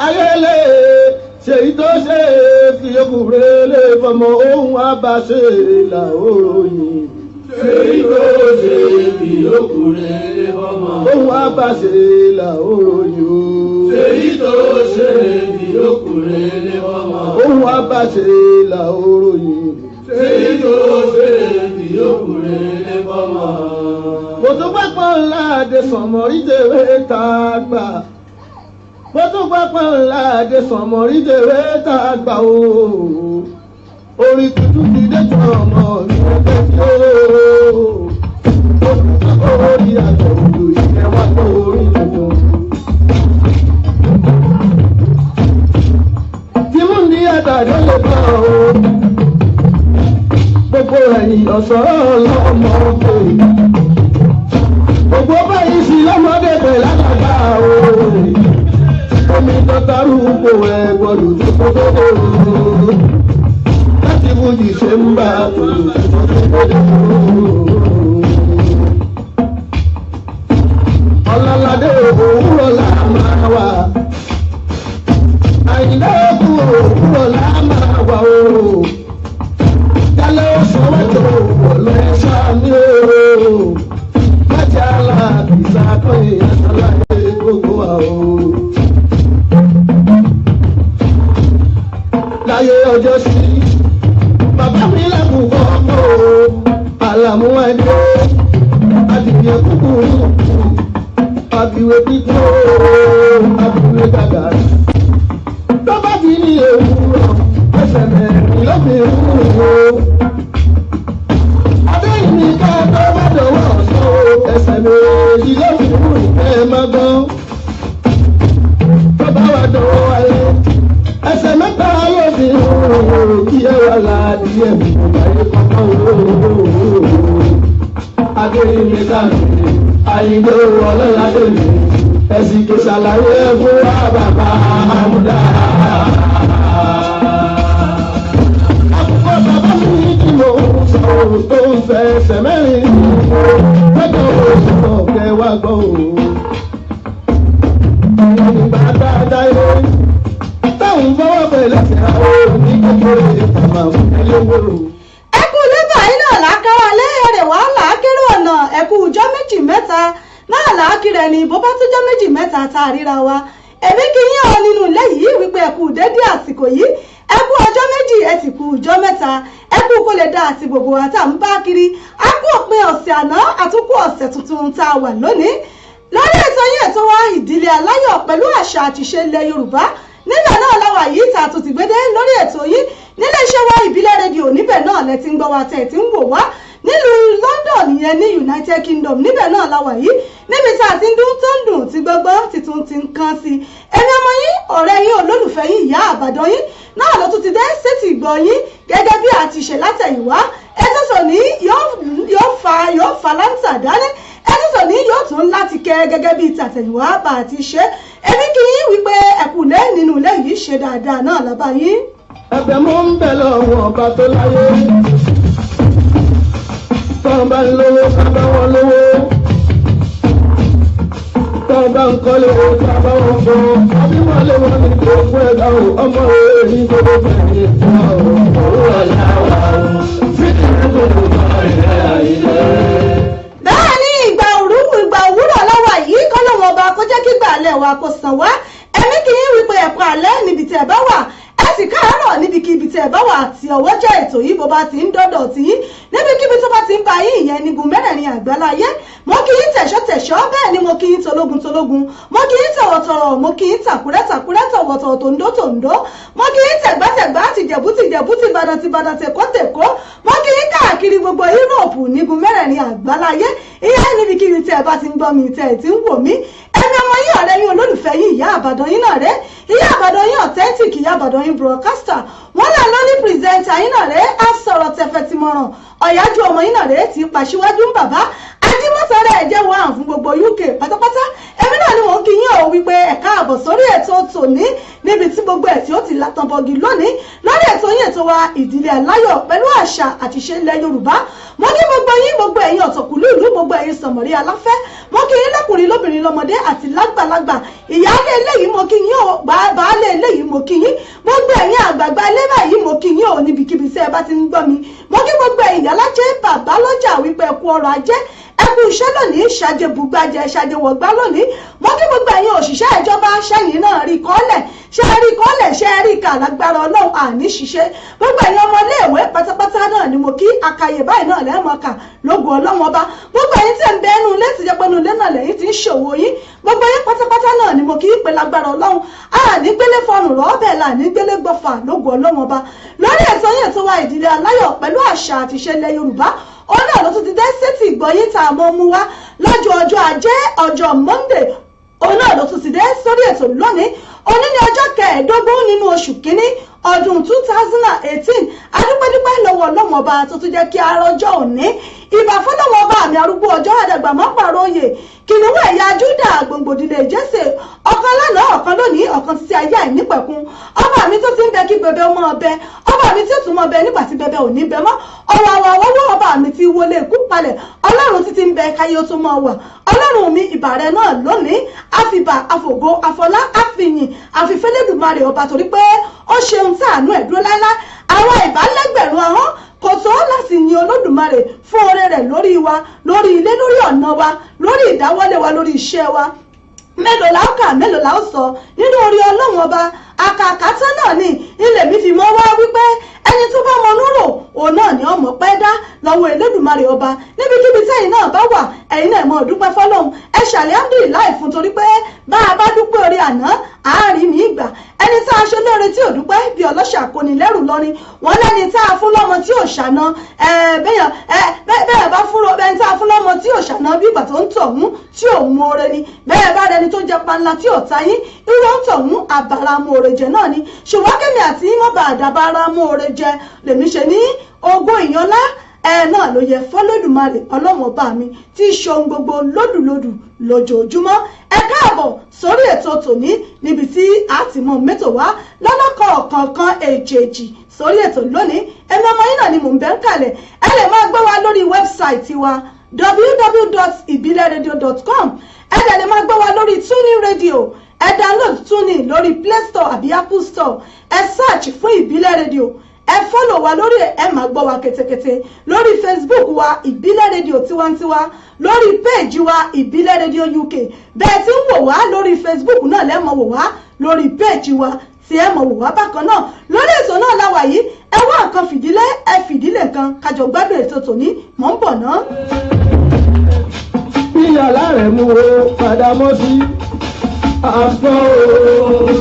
Ayẹlẹ ṣèyí tó ṣe fìyókù rẹlẹ fọmọ ohun àbáṣe là ó ròyìn. Ṣèyí tó ṣe fìyókù rẹlẹ fọmọ. Ohun àbáṣe là ó ròyìn o. Ṣèyí tó ṣe fìyókù rẹlẹ fọmọ. Ohun àbáṣe là ó ròyìn. Ṣèyí tó ṣe fìyókù rẹlẹ fọmọ. Mo tún pápá ńlá àdé sànmọ́rí dèrè tá a gbà. Mo tún pápá ńlá àdé sànmọ́rí dèrè tá a gbà o. Orin tuntun ti dé tán ọmọ mi ẹgbẹ́ tí ó. Ó tún tó orí àtọ̀ òjò ìfẹ́ wá tó orin tuntun. Tìmú ní àtàdé lè bá o. Gbogbo ẹ̀yìn ọ̀sán ọlọ́mọ òkè. Gbogbo báyìí sí lọ́mọdé pẹ̀lú àgbà o. Omi tọ́tarú kò ẹ gbọ́dọ̀ tó kó tó dé o. Láti fújì ṣe ń bá tòlù tó tó dé o. Ọlọ́ládé òwúrọ̀ là máa wà. Àyìnlá òkú òwúrọ̀ là máa wà o. Kálẹ̀ ó sọ wájú òwúrọ̀ lọ́sàá ní o májà aláàbìsà kọ́yìn àtàláyé gbogbo wa o. Láyé ọjọ́ sí, bàbá mi lákòókò ọkọ̀ o, àlàmú ẹni adìyẹ kúkúrú, àbíwé pípọ́ àbíwé gàgàrà. Tó bá ti ní òwúrọ̀, ẹsẹ̀ mẹ́rin ló fi ń wò ó. Adéyìnbí ká tó bá dọ̀wọ́ ọ̀sán o, ẹsẹ̀ méjì ló fi ń rìn ẹ má gbọ́n. Tó bá wà dọ̀wọ́ alẹ́, ẹsẹ̀ mẹ́ta ló fi ń rìn kí ẹ wà láàdí ẹ̀mí ìbáyé kọ́kọ́ o. Adéyìnbí ká mi, Àyìndé ọlọ́ládé mi, ẹ̀sìn kò ṣàlàyé fún wa bàbá Àmúdá. Àkùkọ bàbá mi kí mo sọ ohun tó ń fẹsẹ̀ mẹ́rin lọ́jọ́ oṣù kẹwàá gbọ́ o. Ìgbà tá a dáyé táwọn fọwọ́ pẹ̀lẹ́ sí àwọn òní kékeré màmá fún ẹlẹ́wọ̀rọ̀. Ẹkú lébà yín náà lákàrà lẹ́ẹ̀rẹ̀ wàhálà kéré ọ̀nà. Ẹkú ọjọ́ méjì mẹ́ta náà làákìrẹ̀ ni bó bá tún jọ́ méjì mẹ́ta tá a ríra wa. Èmi kì í yàn ọ́ nínú ilé yìí wípé ẹkú dédé àsìkò yìí, ẹkú ọjọ́ méjì, ẹ sì kú ọjọ́ mẹ́ta, ẹkú kó lè dá àti gbogbo wa tá à ń bá kiri. A kú òpin ọ̀sẹ̀ àná, àtúnkù ọ̀sẹ̀ tuntun tá a wà lónìí lórí ètò yín, ètò wa, Ìdílé Aláyọ̀, pẹ̀lú àṣà àtìṣe ilẹ̀ Yorùbá. Níbẹ̀ náà láwa yìí tá a tún ti gbédé lórí ètò yìí nílé iṣẹ́ wa Ìbílẹ̀ Rédíò. Níbẹ̀ náà lẹ ti ń gbọ́ wa, tẹ̀ tí ń wò wá nílùú London yẹn ní United Kingdom. Níbẹ̀ náà láwa yìí níbi tá a ti ń dún tó ń dùn tí gbogbo titun ti ń kán sí i. Ẹni ọmọ yín, ọ̀rẹ́ yín, olólùfẹ́ yín, ìyá àbàdàn yín náà ló tún ti dé sétí ìgbọ́ yín gẹ́gẹ́ bí a ti ṣe látẹ̀yìnwá. Ètò tòní yóò fa láǹtà dání. Ètò tòní yóò tún láti kẹ́ gẹ́gẹ́ bí tàtẹ̀yìnwá bá a ti ṣe. Èmi kì í wípé ẹ̀kúlé nínú ilé yìí, ṣe dáadáa náà lọ́ba yín. Ẹ̀bẹ̀ mo ń bẹ̀ lọ́wọ́ ọba tó láyé. Tọ́ bá ń lówó ká bá wọn lówó. Tọ́ bá ń kọ́lé ká bá wọn kọ́. Àbí wọ́n lé wọn ní gbogbo ẹ̀dá o. Ọmọ rẹ̀ ní gbogbo bẹ̀rẹ̀ fún ọ. Òwúrọ̀ làwà o, síkìrì gbogbo ọ̀rẹ́ àyílẹ̀. Bẹ́ẹ̀ ni, ìgbà òru, ìgbà òwúrọ̀ lọ́wọ́ yìí. Kọ́ lọ́wọ́ ọba kó jẹ́ kí gbà alẹ́ wa kó sàn wá. Ẹ̀mí kì í wípé ẹ̀kọ́ alẹ́ níbi tí ẹ bá wà, ẹ sì káàárọ̀ níbikíbi tí ẹ bá wà àti ọwọ́ jẹ́ ètò yìí bó bá ti ń dọ́dọ̀ tí yín, níbikíbi tó bá ti ń bá yín, ìyẹn nígun mẹ́rẹ̀ẹ̀rin àgbáláyé. Mo kì í tẹ̀ṣọ́ tẹ̀ṣọ́, bẹ́ẹ̀ ni mo kì í tológun tológun, mo kì í tọ̀wọ̀tọ̀rọ̀, mo kì í tàkúrẹ́ tàkúrẹ́, tọ̀wọ̀tọ̀wọ̀, tòǹdó tòǹdó, mo kì í tẹ̀gbátẹ̀gbá, tìjẹ̀bú tìjẹ̀bú, tìbàdàn tìbàdàn, tèkó tèkó, mo kì í káàkiri gbogbo Yúróòpù nígun mẹ́rẹ̀ẹ̀rin àgbáláyé, ìyẹn níbikíbi tí ẹ bá ti ń gbọ́ mi, tẹ̀ ẹ̀ tí ń wò mí. Ẹni ọmọ yín, ọ̀rẹ́ yín, olólùfẹ́ yín, ìyá àbàdàn yín náà rẹ́, ìyá àbàdàn yín authentic, ìyá àbàdàn yín broadcaster, wọ́n náà ló ní presenter yín náà rẹ́, á sọ̀rọ̀ tẹ̀fẹ̀ tìmọ̀ràn, ọ̀yájú ọmọ yín náà rẹ́ ti pàṣíwájú ń bàbá ajímọ̀tò rẹ̀ jẹ́ wọ́n fún gbogbo UK pátápátá. Èmi náà ni mò ń kí yín o wípé ẹ káàbọ̀ sórí ètò tòní níbi tí gbogbo ẹ̀ tí ó ti látànbọ̀gì lónìí lórí ètò yín, ètò wa, Ìdílé Aláyọ̀, pẹ̀lú àṣà àti ìṣe ilẹ̀ Yorùbá. Mo kí gbogbo yín, gbogbo ẹ̀yin ọ̀tọ̀kùlú ìlú, gbogbo ẹ̀yin sọ̀mọ̀rí aláfẹ́. Mo kí yín lọ́kùnrin, lóbìnrin, lọ́mọdé àti lágbàlagbà. Ìyáálé eléyìí, mo kí yín o. Baálé eléyìí, mo kí yín. Gbogbo ẹ̀yin àgbààgbà ilé báyìí, mo kí yín o, níbikíbi tí ẹ bá ti ń gbọ́ mi. Mo kí gbogbo ẹ̀yin ìyálájẹ́, bàbá lọ́jà, wípé ẹ kú ọrọ̀ ajé, ẹ kú iṣẹ́ lónìí, ṣàjẹ bùgbàjẹ, ṣàjẹ wọ̀gbá lónìí. Mo kí gbogbo ẹ̀yin òṣìṣẹ́ ìjọba. Ṣẹ́yìn náà rí kọ́lẹ̀, ṣe rí kọ́lẹ̀, ṣe rí kà? Lágbára Ọlọ́run, àní ṣiṣẹ́. Gbogbo ẹ̀yin ọmọléèwé pátápátá náà ni mo kí. Akàyè báyìí náà lẹ́ẹ̀mọ́ kà lógun Ọlọ́run Ọba. Gbogbo ẹ̀yin tí ń bẹ ẹnu ilé, ti jẹ́ pé ẹnu ilé náà lẹ́yìn tí ń ṣòwò yín, gbogbo yín pátápátá náà ni mo kí pé lágbára Ọlọ́run, àní gbélé fọrùn rọ́ọ̀bẹ̀ là ní gbélé gbọ́fà lógun Ọlọ́run Ọba. Lórí ètò yẹn tó wá, Ìdílé Aláyọ̀ pẹ̀lú àṣà àti ìṣe ilẹ̀ Yorùbá, òun náà ló tún ti dé sétí ìgbọ̀yìn tá a mọ̀ mú wá lọ́jọ́ ọjọ́ Ajé, ọjọ́ Monday. Òun náà ló tún ti dé sórí ètò lónìí. Òní ní ọjọ́ 15 nínú oṣù kínní ọdún 2018. Adúpẹ́dúpẹ́ lọ́wọ́ Ọlọ́run Ọba tó tún jẹ́ kí arọ́jọ́ òní. Ìbà fọlọ́wọ́ ọba àmì, arúgbó ọjọ́, àdàgbà mọ́ pàrọ̀ òye, kìnìún ẹ̀yà Júdà, gbòǹgbòdìlẹ̀ Jésè, ọ̀kan lánàá, ọ̀kan lónìí, ọ̀kan títí ayé àìnípẹ̀kun. Ọba mi tó ti ń bẹ kí bẹbẹ ọmọ ọbẹ, ọba mi tí ó tún mọ bẹ nígbà tí bẹbẹ ò ní bẹ mọ́, ọ̀rọ̀ àwọ̀ àwọ̀wọ́, ọba mi ti wọlé ikú palẹ̀, Ọlọ́run títí ń bẹ káyé ó tún mọ wà. Ọlọ́run mi, ìbà rẹ náà lónìí. Àfìbà, àfògo, àfọlá, àfìyìn, àfìfẹ́lẹ́dùmarè Ọba, torí pé ó ṣeun tí àánú ẹ̀ dúró láíláí. Àwọn ìbálẹ́gbẹ̀rún ahọ́n kò tó láti yin Olódùmarè fún oore rẹ̀ lórí wa, lórí ilé, lórí ọ̀nà wa, lórí ìdáwọ́lé wa, lórí iṣẹ́ wa. Mélòó la ó kà, mélòó la ó sọ nínú orí Ọlọ́run Ọba? Àkàkátá náà ni ilé mi fi mọ́ wá wípé ẹni tó bá mọ núrò, òun náà ni ọmọ pẹ́ dá lọ́wọ́ Elédùmarè Ọba. Níbikíbi tẹ́yìn náà bá wà, ẹ̀yin náà mọ̀ dúpẹ́ fọlọ́hun, ẹ ṣàlẹ́ alhamdulillahi fún, torí pé bá a bá dúpẹ́ orí àná, àárín mi gbà. Ẹni tá a ṣe lóore tí ò dúpẹ́, bí ọlọ́ṣà kò ní lẹ́rù lọ́rin. Wọ́n lẹ́ni tá a fún lọ́mọ tí ò ṣàná, bẹ́ẹ̀ bá fún ẹni tá a fún lọ́mọ tí ò ṣàná, bí ìgbà tó ń tọ̀hún tí ò mú oore ni. Bẹ́ẹ̀ bá rẹni tó jẹ panla tí ò tayín, irú ń tọ̀hún àbàrà mú oore jẹ náà ni. Ṣùgbọ́n kémi àti yín mọ́ bá àdàbàrà mú oore jẹ, lèmi ṣe ní ogún ìyanlá ẹ náà ló yẹ fọlọ́dùmarè, Ọlọ́run Ọba mi tí í ṣe ohun gbogbo lódùlódù lójoojúmọ́. Ẹ káàbọ̀ sórí ètò tòní, níbi tí a ti mọ mẹ́tò wá lọ́lọ́kọ̀ọ̀kọ̀ọ̀kan èjèèjì sórí ètò lónìí. Èmi ọmọ yín náà ni mò ń bẹ́ ń kalẹ̀. Ẹ lè máa gbọ́ wa lórí website wa, www.ibileradio.com. Ẹ dẹ̀ lè máa gbọ́ wa lórí TuneIn Radio. Ẹ download TuneIn lórí Play Store àbí Apple Store, ẹ search fún Ìbílẹ̀ Radio, ẹ follow wa lórí, ẹ máa gbọ́ wa ketekete. Lórí Facebook wa, Ìbílẹ̀ Rédíò Tiwantiwa, lórí péèjì wa, Ìbílẹ̀ Rédíò UK. Bẹ́ẹ̀ tí ń wò wá lórí Facebook náà lẹ́mọ̀ wò wá lórí péèjì wa, tí ẹ mọ̀ wò wá bákan náà. Lórí ètò náà láwà yìí. Ẹ wá nǹkan fìdílé, ẹ fìdílé nǹkan, kájọ gbádùn ètò tòní. Mọ̀ ń bọ̀ ná. Bí alárẹ̀ mú o padà mọ́ sí àpò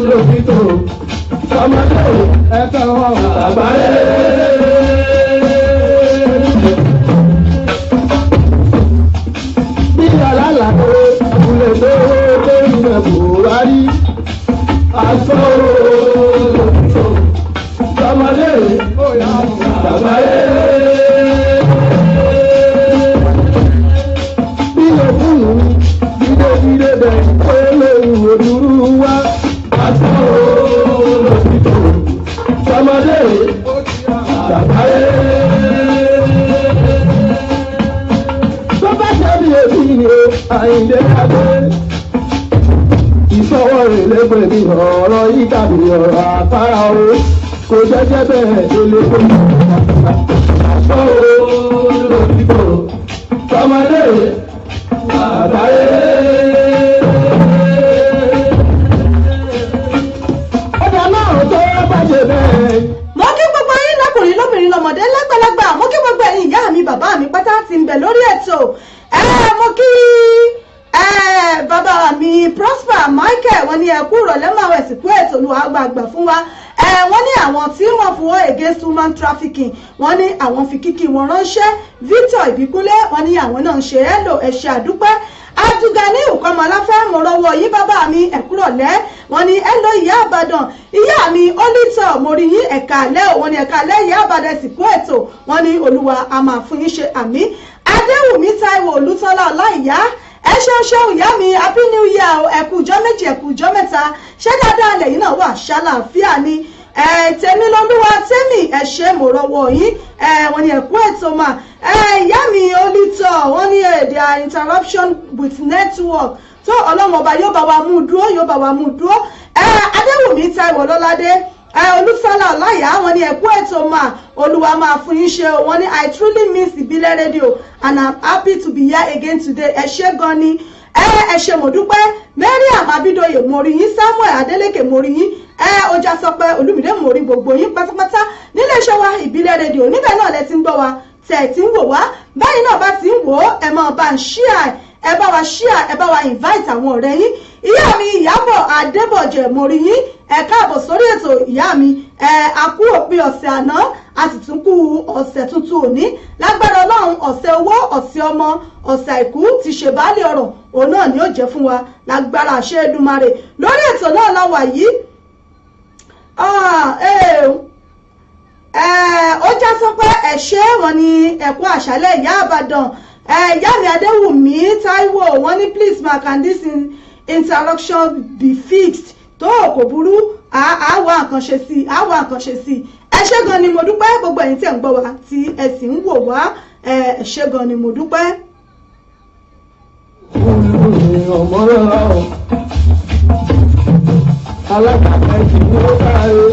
lòfìtò ọmọdé ẹ̀ka wọn àgbáyé. Bí alálàó kúlẹ̀ tó tó ilẹ̀ Buhari, àpò lòfìtò ọmọdé àgbáyé. Bí òkú dídé dídé bẹ̀ ó léwu òdúrú wá, àpò lòfìtò ọmọdé àgbáyé. Tó bá ṣe bí èmi ni o, Àyìndé Adé. Ìfọwọ́ rẹ̀ lẹ́gbẹ̀ẹ́ mi, ọ̀rọ̀ yìí tàbí ọ̀rọ̀ àpárá o. Kò jẹ́jẹ́ bẹ́ẹ̀ délé kó. Àpò lòdìbò tọmọdé àgbáyé. Ọjà náà tó bá ṣe bẹ́ẹ̀. Mo kí gbogbo yín lọ́kùnrin, lóbìnrin, lọ́mọdé, lágbàlagbà. Mo kí gbogbo ẹ̀yin ìyá mi, bàbá mi pátá ti ń bẹ lórí ètò. Ẹ mo kí ẹ bàbá mi Prosper Michael. Wọ́n ní ẹ kú ìrọ̀lẹ́ máa wẹ̀ sìnkú ètò, olùwàgbàgbà fún wa. Ẹ wọ́n ní àwọn tí wọ́n fún against human trafficking, wọ́n ní àwọn fi kíkí wọn ránṣẹ́. Victor Ìbíkúnlé, wọ́n ní àwọn náà ń ṣe é lò. Ẹ̀ṣẹ̀ àdúpẹ́. Abdulgani Kọmọláfẹ́, mo rọwọ́ yín, bàbá mi, ẹ̀kúrọ̀lẹ́. Wọ́n ní ẹ lọ ìyá Àbàdàn, ìyá mi Olítọ̀, mo rí yín, ẹ̀ka alẹ́ ò. Wọ́n ní ẹ̀ka alẹ́, ìyá Àbàdàn, ẹ̀sìnkú ètò. Wọ́n ní Olúwa a máa fún yín ṣe, àmì. Adéwùmí Táíwò Olútọ́lá Ọláìyá, ẹ ṣe. Ṣeun ṣeun ìyá mi, happy new year o. Ẹ kú ọjọ́ méjì, ẹ kú ọjọ́ mẹ́ta. Ṣé dáadáa lẹ́yìn náà wà? Ṣàlàáfíà ni? Tèmi lọ́lúwa tèmi, ẹ ṣé, mo rọwọ́ yín. Wọ́n ní ẹ kú ètò mà. Ìyá mi olítọ̀, wọ́n ní èdè interruption with network tó. Ọlọ́run ọba yóò bá wa mú dúró, yóò bá wa mú dúró. Adéwùmí Táíwò Lọ́ládé, Olúsọlá Ọláyà, wọ́n ní ẹ kú ètò mà, Olúwa máa fún yín ṣe o. Wọ́n ní, "I truly miss Ìbílẹ̀ Radio and I'm happy to be here again today." Ẹ ṣé gan ni, ẹ ṣé, mo dúpẹ́. Mariam Abidoye, mo rí yín. Samuel Adeleke, mo rí yín. Ọjà sọpẹ Olùmídé, mo rí gbogbo yín pátápátá nílé iṣẹ́ wa Ìbílẹ̀ Rédíò. Níbẹ̀ náà lẹ ti ń gbọ́ wa, tẹ̀ tí ń wò wá báyìí náà. Bá ti ń wò ó, ẹ máa bá ń share, ẹ bá wa share, ẹ bá wa invite àwọn ọ̀rẹ́ yín. Ìyá mi Ìyábọ̀ Adébọ̀jẹ̀, mo rí yín. Ẹ káàbọ̀ sórí ètò, ìyá mi. Ẹ a kú òpin ọ̀sẹ̀ àná, a sì tún kú ọ̀sẹ̀ tuntun òní. Lágbára Ọlọ́run, ọ̀sẹ̀ owó, ọ̀sẹ̀ ọmọ, ọ̀sẹ̀ àìkú ti ṣe baálé ọ̀rọ̀, òun náà ni ó jẹ́ fún wa lágbára àṣẹ Èdùmàrè. Lórí ètò náà la wà yìí. Ó já sọ pé ẹ ṣé. Wọn ní ẹ̀kú àṣálẹ̀, ìyá Àbàdàn. Ìyá mi Adéwùmí Táíwò, wọ́n ní, "Please ma, can this interruption be fixed?" Tó kò burú, àwa àkànṣe sí, àwa àkànṣe sí. Ẹ ṣé gan ni mo dúpẹ́, gbogbo ẹ̀yin tí ẹ̀ ń gbọ́ wa, tí ẹ sì ń wò wá. Ẹ ṣé gan ni mo dúpẹ́. Ọmọlọ́lá alágbàtà ìṣòro káre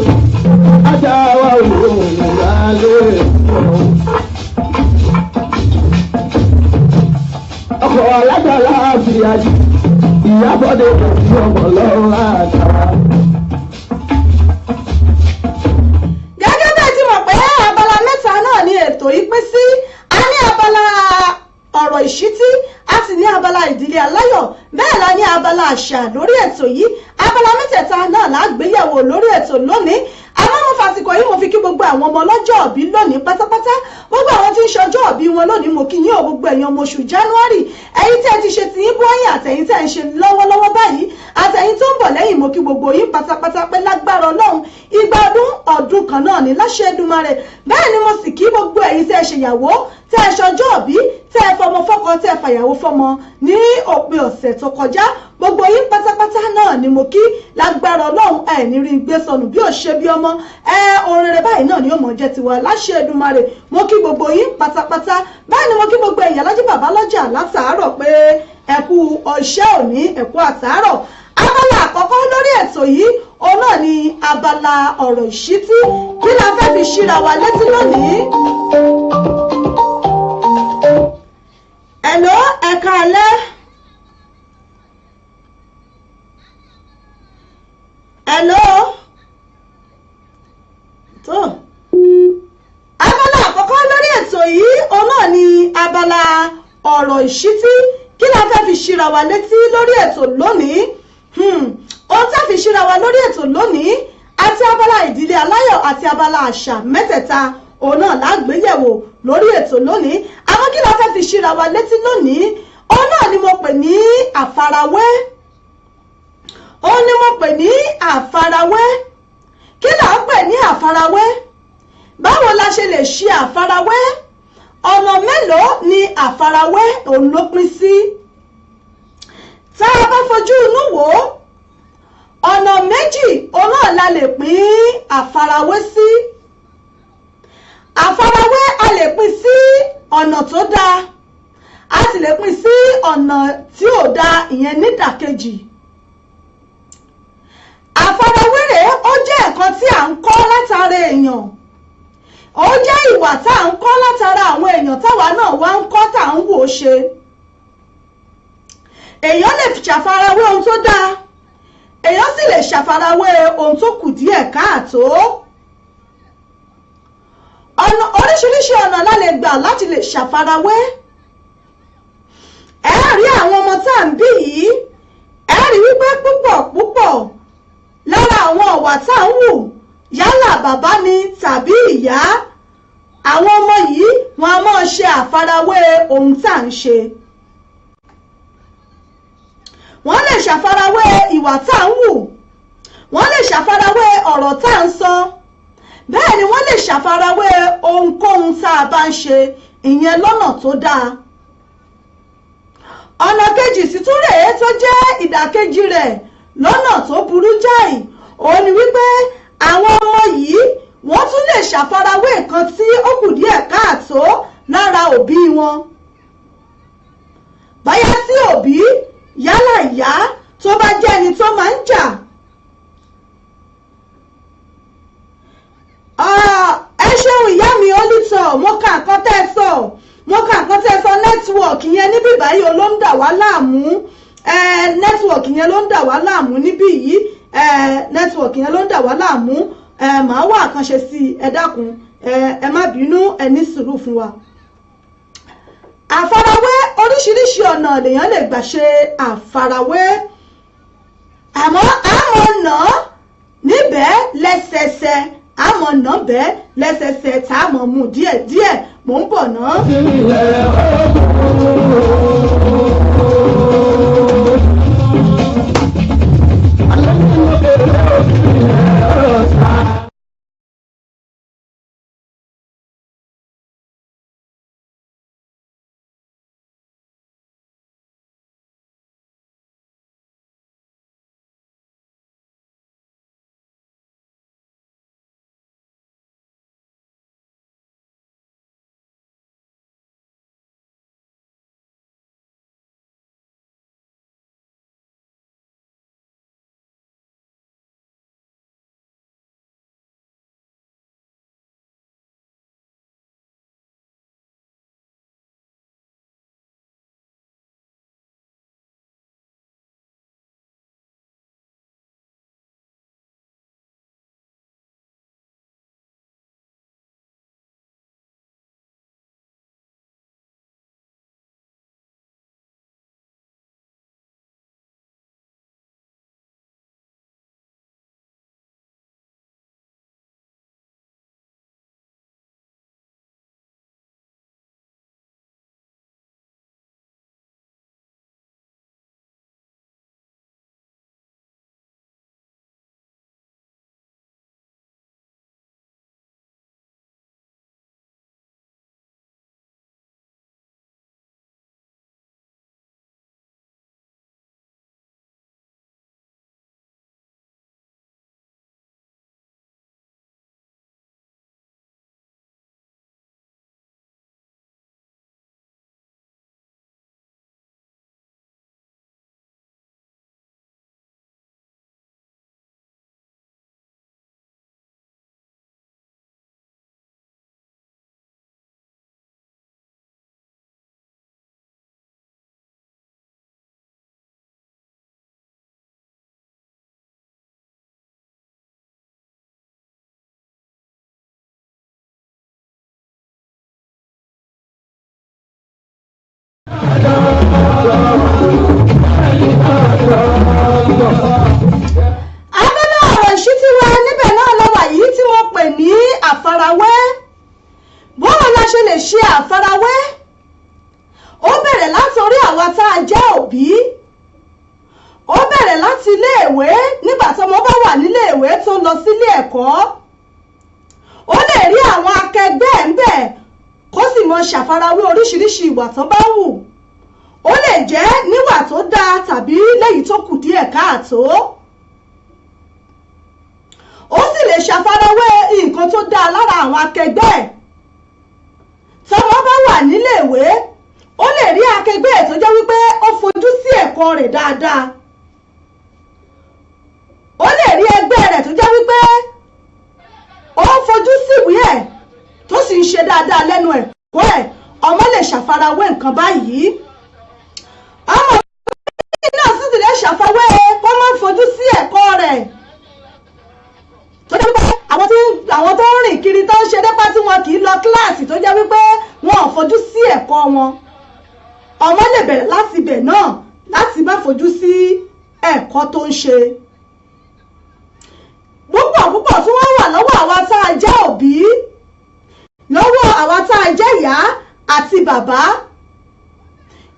ajá wa ò lálẹ́ ọkọ̀ alágbàlá àti àjì ìyábọ̀dé kò sí ọmọ lọ́rùn àtàrà. Gẹ́gẹ́ bẹ́ẹ̀ ti mọ̀ pé abala mẹ́ta náà ni ètò yìí pín sí. A ní abala ọ̀rọ̀ ìṣítí, a sì ní abala ìdílé aláyọ̀, bẹ́ẹ̀ la ní abala àṣà lórí ètò yìí. Abala mẹ́tẹ̀ẹ̀ta náà la gbéyẹ̀wò lórí ètò lónìí. Àmọ́ mo fàsìkò yìí, mo fi kí gbogbo àwọn ọmọ ọlọ́jọ́ òbí lónìí pátápátá, gbogbo àwọn tí ń ṣọjọ́ òbí wọn lónìí, mo kí yín o. Gbogbo ẹ̀yin ọmọ oṣù January, ẹ̀yin tí ẹ ti ṣe ti yín bóyá, àtẹ̀yin tí ẹ ń ṣe lọ́wọ́lọ́wọ́ báyìí, àtẹ̀yin tó ń bọ̀ lẹ́yìn, mo kí gbogbo yín pátápátá pé lágbára Ọlọ́run, igba ọdún ọdún kan náà ní láṣẹ Èdùmàrè. Bẹ́ẹ̀ ni mo sì kí gbogbo ẹ̀yin tí ẹ ṣèyàwó, tẹ́ ẹ ṣọjọ́ òbí, tẹ́ ẹ fọmọ fọ́kọ, tẹ́ ẹ fàyàwó fọmọ ní òpin ọ̀sẹ̀ tó kọjá, gbogbo yín pátápátá náà ni mo kí. Lágbára Ọlọ́run, ẹ ní rí gbé sọnù bí ò ṣe bí ọmọ. Ẹ ohun rere báyìí náà ni ó mọ̀ jẹ́ tiwa láṣẹ Èdùmàrè. Mo kí gbogbo yín pátápátá. Bẹ́ẹ̀ ni mo kí gbogbo ẹ̀yà lájí bàbá lọ́jà látàárọ̀ pé ẹ kú ọṣẹ́ òní, ẹ kú àtàárọ̀. Abala àkọ́kọ́ lórí ètò yìí, òun náà ni abala ọ̀rọ̀ ìṣítí. Kí la fẹ́ fi ṣíra wa létí lónìí? Hello, ẹ káalẹ́. Hello. Tó abala àkọ́kọ́ lórí ètò yìí, òun náà ni abala ọ̀rọ̀ ìṣítí. Kí la fẹ́ fi ṣíra wa létí lórí ètò lónìí? Ohun tá a fi ṣíra wa lórí ètò lónìí, àti abala ìdílé aláyọ̀ àti abala àṣà, mẹ́tẹ̀ẹ̀ta òun náà lágbéyẹ̀wò lórí ètò lónìí. Àmọ́ kí la fẹ́ fi ṣíra wa létí lónìí? Òun náà ni mo pè ní àfarawé. Òun ni mo pè ní àfarawé. Kí là ń pè ní àfarawé? Báwo la ṣe lè ṣe àfarawé? Ọ̀nà mélòó ni àfarawé òun ló pín sí? Tá a bá fojú inú wò ó, ọ̀nà méjì òun náà la lè pín àfarawé sí. Àfarawé, a lè pín sí ọ̀nà tó dáa, a sì lè pín sí ọ̀nà tí ò dáa, ìyẹn nídàkejì. Àfarawé rèé, ó jẹ́ nǹkan tí à ń kọ́ látara èèyàn, ó jẹ́ ìwà tá à ń kọ́ látara àwọn èèyàn táwa náà wá ń kọ́, tá à ń wò ó ṣe. Èèyàn lè ṣàfarawé ohun tó dáa, èèyàn sì lè ṣàfarawé ohun tó kù díẹ̀ káàtó. Ọ̀nà oríṣiríṣi ọ̀nà la lè gbà láti lè ṣàfarawé. Ẹ rí àwọn ọmọ tá à ń bí yìí, ẹ rí wípé púpọ̀ púpọ̀ lára àwọn ọ̀wà tá à ń wù, yálà bàbá ni tàbí ìyá, àwọn ọmọ yìí wọn a máa ṣe àfarawé ohun tá à ń ṣe. Wọ́n lè ṣàfarawé ìwà tá à ń wù, wọ́n lè ṣàfarawé ọ̀rọ̀ tá à ń sọ, bẹ́ẹ̀ ni wọ́n lè ṣàfarawé ohunkóhun tá a bá ń ṣe, ìyẹn lọ́nà tó dáa. Ọ̀nà Kejì sì tún rèé tó jẹ́ ìdàkejì rẹ̀ lọ́nà tó burú jáì, òun ni wípé àwọn ọmọ yìí wọ́n tún lè ṣàfarawé nǹkan tí ó kù díẹ̀ káàtó lára òbí wọn. Báyá tí òbí yálà ìyá tó bá jẹ́ ẹni tó máa ń jà, ẹ ṣeun ìyá mi olùtọ̀, mo kà nǹkan tẹ́ ẹ sọ, mo kà nǹkan tẹ́ ẹ sọ. Nẹ́tíwọ̀kì yẹn níbí báyìí ló ń dà wá láàmú. Nẹ́tíwọ̀kì yẹn ló ń dà wá láàmú níbí yìí. Nẹ́tíwọ̀kì yẹn ló ń dà wá láàmú. Màá wá àkànṣe sí i, ẹ dákun, ẹ má bínú, ẹ ní sùúrù fún wa. Àfarawé, oríṣiríṣi ọ̀nà lèèyàn lè gbà ṣe àfarawé, àmọ́ àmọ́ nà níbẹ̀ lẹ́sẹsẹ, àmọ́ nà bẹ́ẹ̀ lẹ́sẹsẹ tá a mọ̀ mú díẹ̀díẹ̀. Mò ń bọ̀ ná. Abala ọ̀rọ̀ ìṣítí wa níbẹ̀ náà lọ́wọ́ yìí tí mo pè ní àfarawé. Báwo la ṣe lè ṣe àfarawé? Ó bẹ̀rẹ̀ láti orí àwa tá a jẹ́ òbí. Ó bẹ̀rẹ̀ láti iléèwé, nígbà tí ọmọ bá wà níléèwé tó ń lọ sílé ẹ̀kọ́. Ó lè rí àwọn akẹgbẹ́ ẹ̀ ń bẹ̀ kó sì mọ ṣàfarawé oríṣiríṣi ìwà tó bá wù. Ó lè jẹ́ níwà tó dáa tàbí léyìí tó kù díẹ̀ káàtó. Ó sì lè ṣàfarawé nǹkan tó dáa lára àwọn akẹgbẹ́ ẹ̀. Tọ́mọ bá wà níléèwé, ó lè rí akẹgbẹ́ ẹ̀ tó jẹ́ wípé ó fojú sí ẹ̀kọ́ rẹ̀ dáadáa. Ó lè rí ẹgbẹ́ rẹ̀ tó jẹ́ wípé ó fojú síwìí ẹ̀ tó sì ń ṣe dáadáa lẹ́nu ẹ̀kọ́ ẹ̀. Ọmọ lè ṣàfarawé nǹkan báyìí. Ọmọ mi náà sì ti lè ṣàfarawé kó má fojú sí ẹ̀kọ́ rẹ̀, tó jẹ́ wípé àwọn tó ń rìn kiri tó ń ṣe dẹ́pá tí wọn kì í lọ kíláàsì, tó jẹ́ wípé wọn ò fojú sí ẹ̀kọ́ wọn. Ọmọ lè bẹ̀rẹ̀ láti ibẹ̀ náà láti má fojú sí ẹ̀kọ́ tó ń ṣe. Púpọ̀ púpọ̀ tí wọ́n wà lọ́wọ́ àwa tá a jẹ́ òbí, lọ́wọ́ àwa tá a jẹ́ ìyá àti bàbá.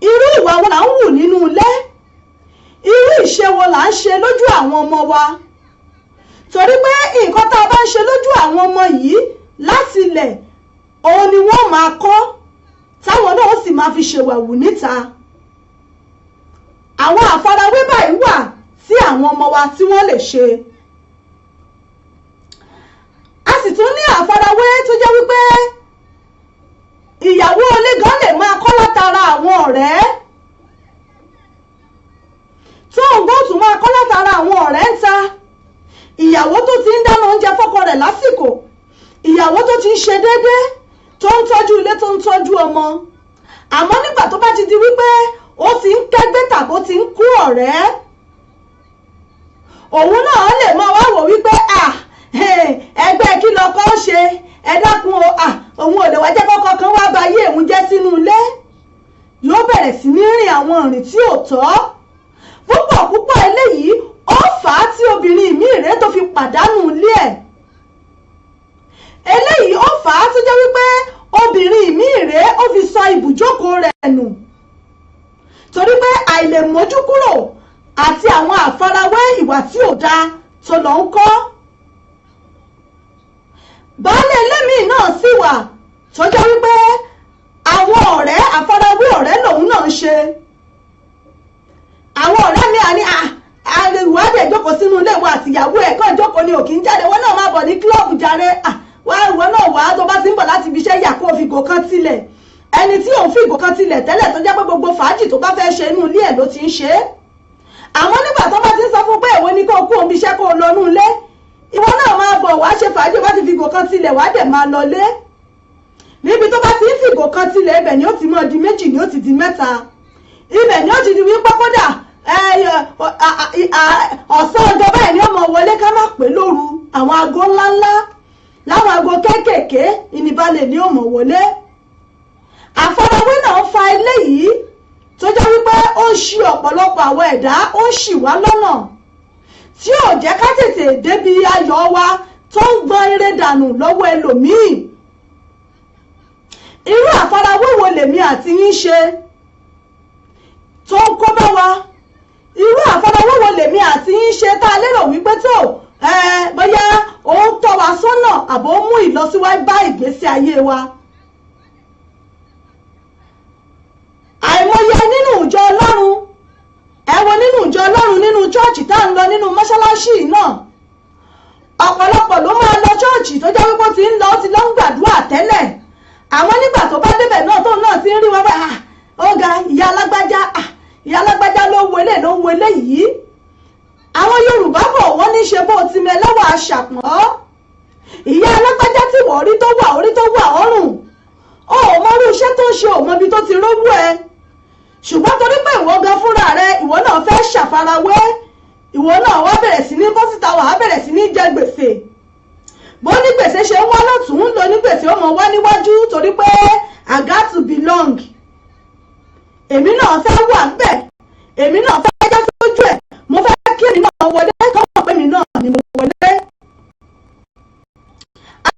Irú ìwà wo là ń wù nínú ilé? Irú ìṣe wo là ń ṣe lójú àwọn ọmọ wa? Torí pé nǹkan tá a bá ń ṣe lójú àwọn ọmọ yìí láti ilẹ̀, òun ni wọ́n máa kọ́, táwọn náà ó sì máa fi ṣèwàwù níta. Àwọn àfarawé báyìí wà tí àwọn ọmọ wa tí wọ́n lè ṣe. A sì tún ní àfarawé tó jẹ́ wípé ìyàwó ilé gan lè máa kọ́ látara àwọn ọ̀rẹ́, tó ń gbọ́ tún máa kọ́ látara àwọn ọ̀rẹ́ ń ta. Ìyàwó tó ti ń dáná oúnjẹ fọ́kọ rẹ̀ lásìkò, ìyàwó tó ti ń ṣe déédéé, tó ń tọ́jú ilé, tó ń tọ́jú ọmọ, àmọ́ nígbà tó bá ti di wípé ó ti ń kẹ́gbẹ́ tàbí ó ti ń kú ọ̀rẹ́, òun náà lè máa wá wò wípé, "À, ẹgbẹ́ kí lọkọ ṣe? Ẹ dákun o, à, òun ò lè wá jẹ́ kọ́kọ́ kan wá ba ayé òun jẹ́ sínú ilé." Yóò bẹ̀rẹ̀ sí ní rìn àwọn ìrìn tí ò tọ́ púpọ̀ púpọ̀. Eléyìí ó fà á tí obìnrin míì rèé tó fi pàdánù ilé ẹ̀. Eléyìí ó fà á tó jẹ́ wípé obìnrin míì rèé, ó fi sọ ibùjókòó rẹ̀ nù, torí pé àìlèmójú kúrò àti àwọn àfarawé ìwà tí ò dáa tó lọ ń kọ́. Baálé ilé míì náà sì wà tó jẹ́ wípé àwọn ọ̀rẹ́, àfarawé ọ̀rẹ́ lòun náà ń ṣe. Àwọn ọ̀rẹ́ mi àní ìwádìí ìjókòó sínú ilé ìwọ àtìyàwó ẹ̀ kàn jókòó ni, ò kì í jáde. Wọ́n náà máa bọ̀ ní club jàre. Wá, ìwọ náà wá. Tó bá ti ń bọ̀ láti ibi iṣẹ́, yà kó o fi ìgò kan tilẹ̀. Ẹni tí òun fi ìgò kan tilẹ̀ tẹ́lẹ̀, tó jẹ́ pé gbogbo fàájì tó bá fẹ́ ṣe, inú ilé ẹ̀ ló ti ń ṣe é, àmọ́ nígbà tó bá ti ń sọ fún pé èwo ni kó o kú òun bí iṣẹ́, kó o lọ nú ilé, ìwọ náà máa bọ̀ wá ṣe fàájì, bá ti fi ìgò kan tilẹ̀, wá dẹ̀ máa lọ lé. Níbi tó bá ti ń fi ìgò kan tilẹ̀, ibẹ̀ ni ó ti máa di méjì, ni ó ti di mẹ́ta, ibẹ̀ ni ó ti di wípé kódà ọ̀sán ọjọ́ báyìí ni ó mọ̀ wọlé, ká má pè lóru. Àwọn aago ńláńlá láwọn aago kéékèèké ìnìbalẹ̀ ni ó mọ̀ wọlé. Àfarawé náà fa eléyìí tó jẹ́ wípé ó ń ṣì ọ̀pọ̀lọpọ̀ àwọn ẹ̀dá, ó ń ṣì wá lọ́nà, tí ò jẹ́ ká tètè débi ayọ̀ wa, tó ń gbọ́n eré dànù lọ́wọ́ ẹlòmíì. Irú àfarawé wo lèmi àti yín ṣe tó ń kó bá wa? Irú àfarawé wo lèmi àti yín ṣe tá a lérò wípé tó bóyá ó ń tọ́ wa sọ́nà àbó mú ìlọsíwájú bá ìgbésí ayé wa? Àìmọye nínú ìjọ Ọlọ́run, ẹ wo nínú ìjọ Ọlọ́run, nínú chọ́ọ̀chì tá à ń lọ, nínú mọ́ṣáláṣí náà, ọ̀pọ̀lọpọ̀ ló máa lọ chọ́ọ̀chì tó jẹ́ wípé ó ti ń lọ, ó ti lọ ń gbàdúrà tẹ́lẹ̀, àmọ́ nígbà tó bá débẹ̀ náà, tóun náà ti ń rí wọn bá, ó ga, ìyá alágbájá, ìyá alágbájá ló wọlé, ló wọlé yìí. Àwọn Yorùbá bọ̀, wọ́n ní ṣe bó ti mẹlẹ́wà aṣàpọ̀n. Ìyá alágbájá tí wọ́n rí tó wà orí tó wà ọrùn, ó ò mọ irú iṣẹ́ tó ń ṣe, ò mọ ibi tó ti rówó ẹ, ṣùgbọ́n torí pé ìwọ gan fúnra rẹ, ìwọ náà fẹ́ ṣàfarawé, ìwọ náà wá bẹ̀rẹ̀ sí ní bọ́ síta, wàá bẹ̀rẹ̀ sí ní jẹ gbèsè. Bó ní gbèsè ṣe ń wá lọ́tún lọ ní gbèsè ó mọ wá níwájú, torí pé I got to belong, èmi náà fẹ́ wà ńbẹ̀, èmi náà fẹ́ já sójú ẹ̀, mo fẹ́ kí èmi náà wọlé, kọ́mọ̀ pé èmi náà ni mo wọlé.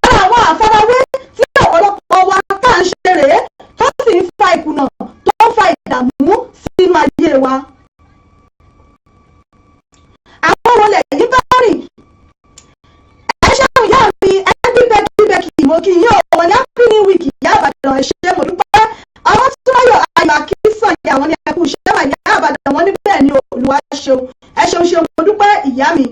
Ara àwọn àfarawé tí ọ̀pọ̀lọpọ̀ wa tá à ń ṣe rèé, tó sì ń fa ìkùnà, tó ń fa ìdààmú sínú ayé wa. Àwọn wo lẹ̀yin bá rìn? Ẹ ṣeun, ìyá mi ẹbí bẹ́kí bẹ́kí, mo kí yín o. Wọ́n ní happy new week, ìyá Àbàdàn. Ẹ ṣé, mo dúpẹ́. Àwọn tí wọ́n yọ ayọ̀ àkísàn ìyá wọn ní ẹkú iṣẹ́ wà, ìyá Àbàdàn. Wọn ní bẹ́ẹ̀ ni, Olúwa ṣeun. Ẹ ṣeun ṣeun, mo dúpẹ́, ìyá mi.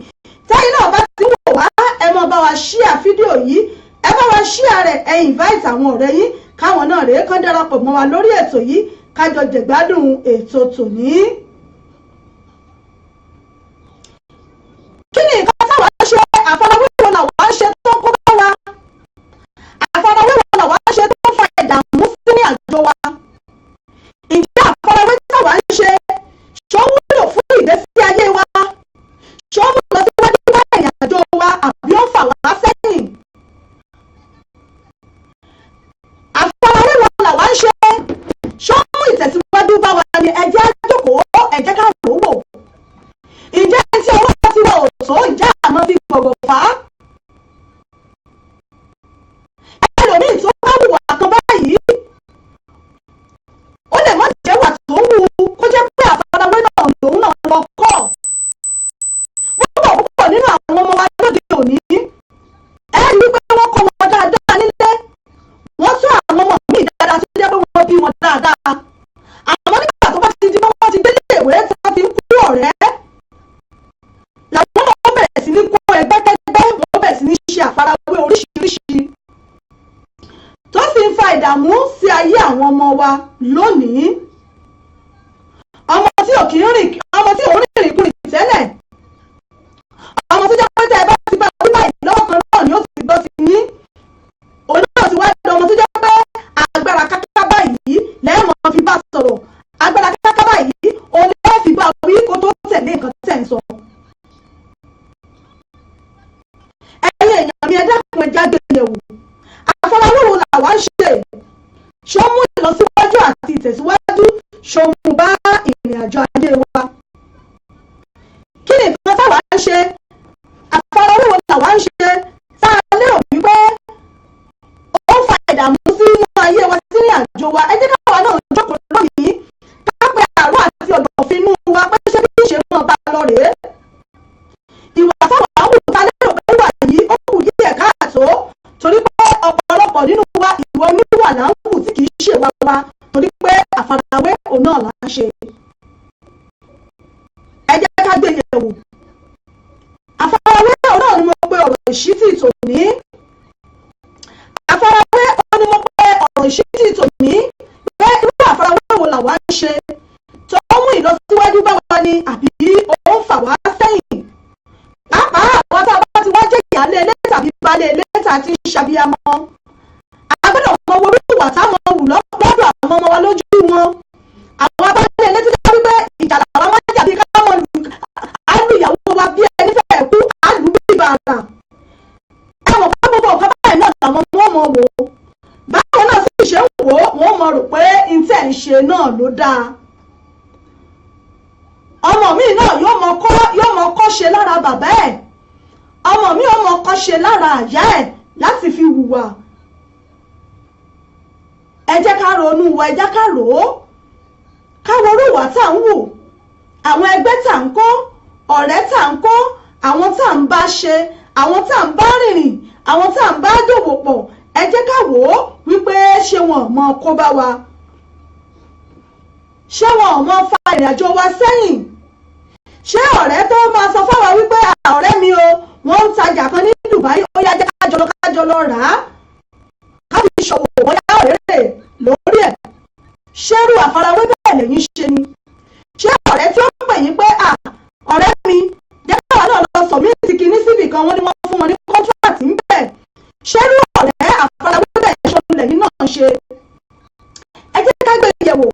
Tẹ́yìn náà bá ti wò wá, ẹ mọ bá wa share fídíò yìí, ẹ bá wa share rẹ̀, ẹ invite àwọn ọ̀rẹ́ yín, káwọn náà rèé kán darapọ̀ mọ́ wa lórí ètò yìí, kájọ jẹ̀gbádùn ètò tòní. Kí ni nǹkan táwa ń ṣe? Àfarawé wo làwa ń ṣe tó ń kó bá wa? Àfarawé wo làwa ń ṣe tó ń fa ìdààmú sí ní àjọ wa? Ǹjẹ́ àfarawé táwa ń ṣe, ṣó wúlò fún ìgbésí ayé wa? Ṣó mú lọ síwájú bá ìrìn àjò wa, àbí ó fà wá sẹ́yìn? Àfarawé wo làwa ń ṣe? Ṣó mú ìtẹ̀síwájú bá wa ni? Ẹ jẹ́ á jókòó. ìdààmú sí ayé àwọn ọmọ wa lónìí. Ọmọ tí ò kì í rìn, ọmọ tí ò ń rìnrìn kùnrin tẹ́lẹ̀, ọmọ tó jẹ́ pé tẹ́ ẹ bá ti bá wí báyìí, lọ́wọ́ kan náà ni ó ti gbọ́ sí yín, òun náà ti wá di ọmọ tó jẹ́ pé agbára káká báyìí lẹ́ẹ̀mọ́ fi bá sọ̀rọ̀, agbára káká báyìí òun lẹ́ẹ̀ fi bá wí kó tó tẹ̀lé nǹkan tẹ̀ ń sọ. Ẹ̀yin èèyàn mi, ẹ dákun, ẹ jáde yẹ̀wò, àfarawé wo làwa ń ṣe? Ṣó mú ìlọsíwájú àti ìtẹ̀síwájú, ṣó mú bá ìrìn àjò ayé wa? Kí ni nǹkan táwa ń ṣe? Àfarawé wo làwa ń ṣe tá a lérò wípé ó ń fa ìdààmú sínú ayé wa, sínú àjò wa? Ẹ jẹ́ káwa náà jókòó lónìí, ká pe àrùn àti ọ̀dọ̀fin inú wa pé ṣé bí ṣe mọ̀ bá a lọ rèé? Ìwà táwa wù ta lérò pé wà yìí, ó kù díẹ̀ káàtó, torí pé ọ̀pọ̀lọpọ̀ nínú wa, ìwà oníwà là ń wù tí kì í ṣe wa wa, torí pé àfarawé òun náà là ń ṣe. Ẹ jẹ́ ká gbé yẹ̀wò. Àfarawé òun náà ni mo pe ọ̀rọ̀ ìṣítí tòní. Àfarawé òun ni mo pe ọ̀rọ̀ ìṣítí tòní, pé irú àfarawé wo làwa ń ṣe tó mú ìlọsíwájú bá wa ni, àbí ó ń fà wá sẹ́yìn? Pàápàá àwọn tá a bá ti wá jẹ́ ìyáálé ilé tàbí baálé ilé tá a ti ń ṣàbíamọ, a gbọ́dọ̀ mọ orú ìwà táwọn wù lọ́dọ̀ àwọn ọmọ wa lójú wọn. Àwọn abáálé ilé tó jẹ́ wípé ìjà làwọn máa ń jà, bí ká mọ á lu ìyàwó wa bí ẹni fẹ́ kú, á lù bí bàrà. Ẹ mọ̀ pé gbogbo nǹkan báyìí náà làwọn ọmọ wọn mọ̀ wò ó. Báwọn náà sì ṣe ń wò ó, wọ́n mọ̀ rò pé n tẹ̀ ń ṣe náà ló dáa. Ọmọ mi náà yóò mọ kọ́ ṣe lára bàbá ẹ̀, ọmọ mi yóò mọ kọ́ ṣe lára àyá ẹ̀ láti fi hùwà. Ẹ jẹ́ ká ronú wa, ẹ jẹ́ ká rò ó, ká wo irú ìwà tá à ń wù, àwọn ẹgbẹ́ tá à ń kó, ọ̀rẹ́ tá à ń kó, àwọn tá à ń bá ṣe, àwọn tá à ń bá rìnrìn, àwọn tá à ń bá dòwò pọ̀. Ẹ jẹ́ ká wò ó wípé ṣé wọn ò mọ kó bá wa? Ṣé wọn ò mọ fa ìrìnàjò wa sẹ́yìn? Ṣé ọ̀rẹ́ tó máa sọ fáwa wípé, "Ọ̀rẹ́ mi o, wọ́n ń tajà kan ní Dubai, ó yá, jẹ́ kájọ lọ rà á, ká fi ṣòwò, bóyá ọ̀rẹ́ rẹ̀ lórí ẹ̀," ṣérú àfarawé bẹ́ẹ̀ lẹ́yìn ṣe ni? Ṣé ọ̀rẹ́ tí ó pè yín pé, "À, ọ̀rẹ́ mi, jẹ́ káwa náà lọ submit kìíní síbì kan, wọ́n ní wọ́n fún wọn ní contract ń bẹ̀," ṣérú ọ̀rẹ́ àfarawé bẹ́ẹ̀ ṣó lẹ́yìn náà ṣe? Ẹ jẹ́ ká gbé yẹ̀wò.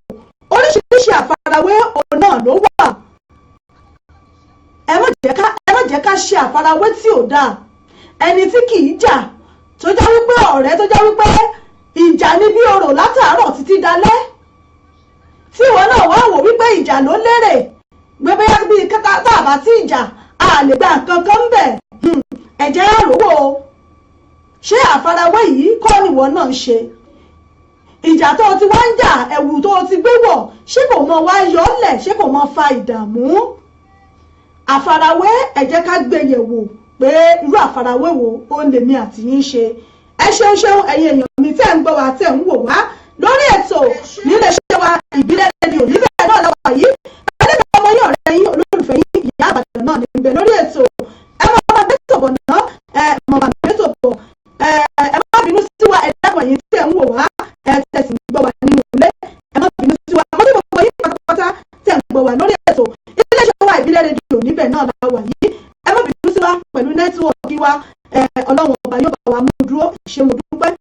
Oríṣiríṣi àfarawé òun náà ló wà. Ẹ má jẹ́ ká ṣe àfarawé tí ò dáa. Ẹni tí kì í jà, tó jẹ́ wípé ọ̀rẹ́ tó jẹ́ wípé ìjà ni bí orò látàárọ̀ títí dalẹ́, tí ìwọ náà wá wò wípé ìjà ló lérè, gbé bíi tá a bá tí ìjà a lè gba nǹkan kan bẹ̀, ẹ̀jẹ̀ àròwò. Ṣé àfarawé yìí kọ́ nìwọ náà ń ṣe? Ìjà tó o ti wá ń jà, ẹ̀wù tó o ti gbé wọ̀, ṣé kò mọ wá yọ ọ́ lẹ̀? Ṣé kò mọ fa ìdààmú? Àfarawé, ẹ jẹ́ ká gbé yẹ̀wò pé irú àfarawé wo ó lèmi àti yín ṣe. Ẹ ṣeun ṣeun, ẹ̀yin èèyàn mi tẹ́ ń gbọ́ wa, tẹ́ ń wò wá lórí ètò nílé iṣẹ́ wa Ìbílẹ̀ Rédíò. Níbẹ̀ náà lọ́wọ́ yìí, ẹlẹ́dàá ọmọ yín, ọ̀rẹ́ yín, olólùfẹ́ yín, Ìyá Àbàdàn náà níbẹ̀ lórí ètò. Ẹ máa bá gbé tòbọ̀ náà, ẹ mọ̀ bá gbé tòbọ̀. Ẹ má bínú sí wa, ẹ dákun, ẹ̀yin tẹ́ ń wò wá, ẹ tẹ̀sí gbọ́ wa nínú ilé, ẹ má bínú sí wa. Mo ní gbogbo yín pátápátá tẹ́ ń gbọ́ wa lórí ètò iléeṣẹ́ wa Ìbílẹ̀ Rédíò, níbẹ̀ náà la wà yìí. Ẹ má bínú sí wa pẹ̀lú network wa. Ọlọ́run Ọba yóò bá wa mú dúró. Ṣé mo dúpẹ́.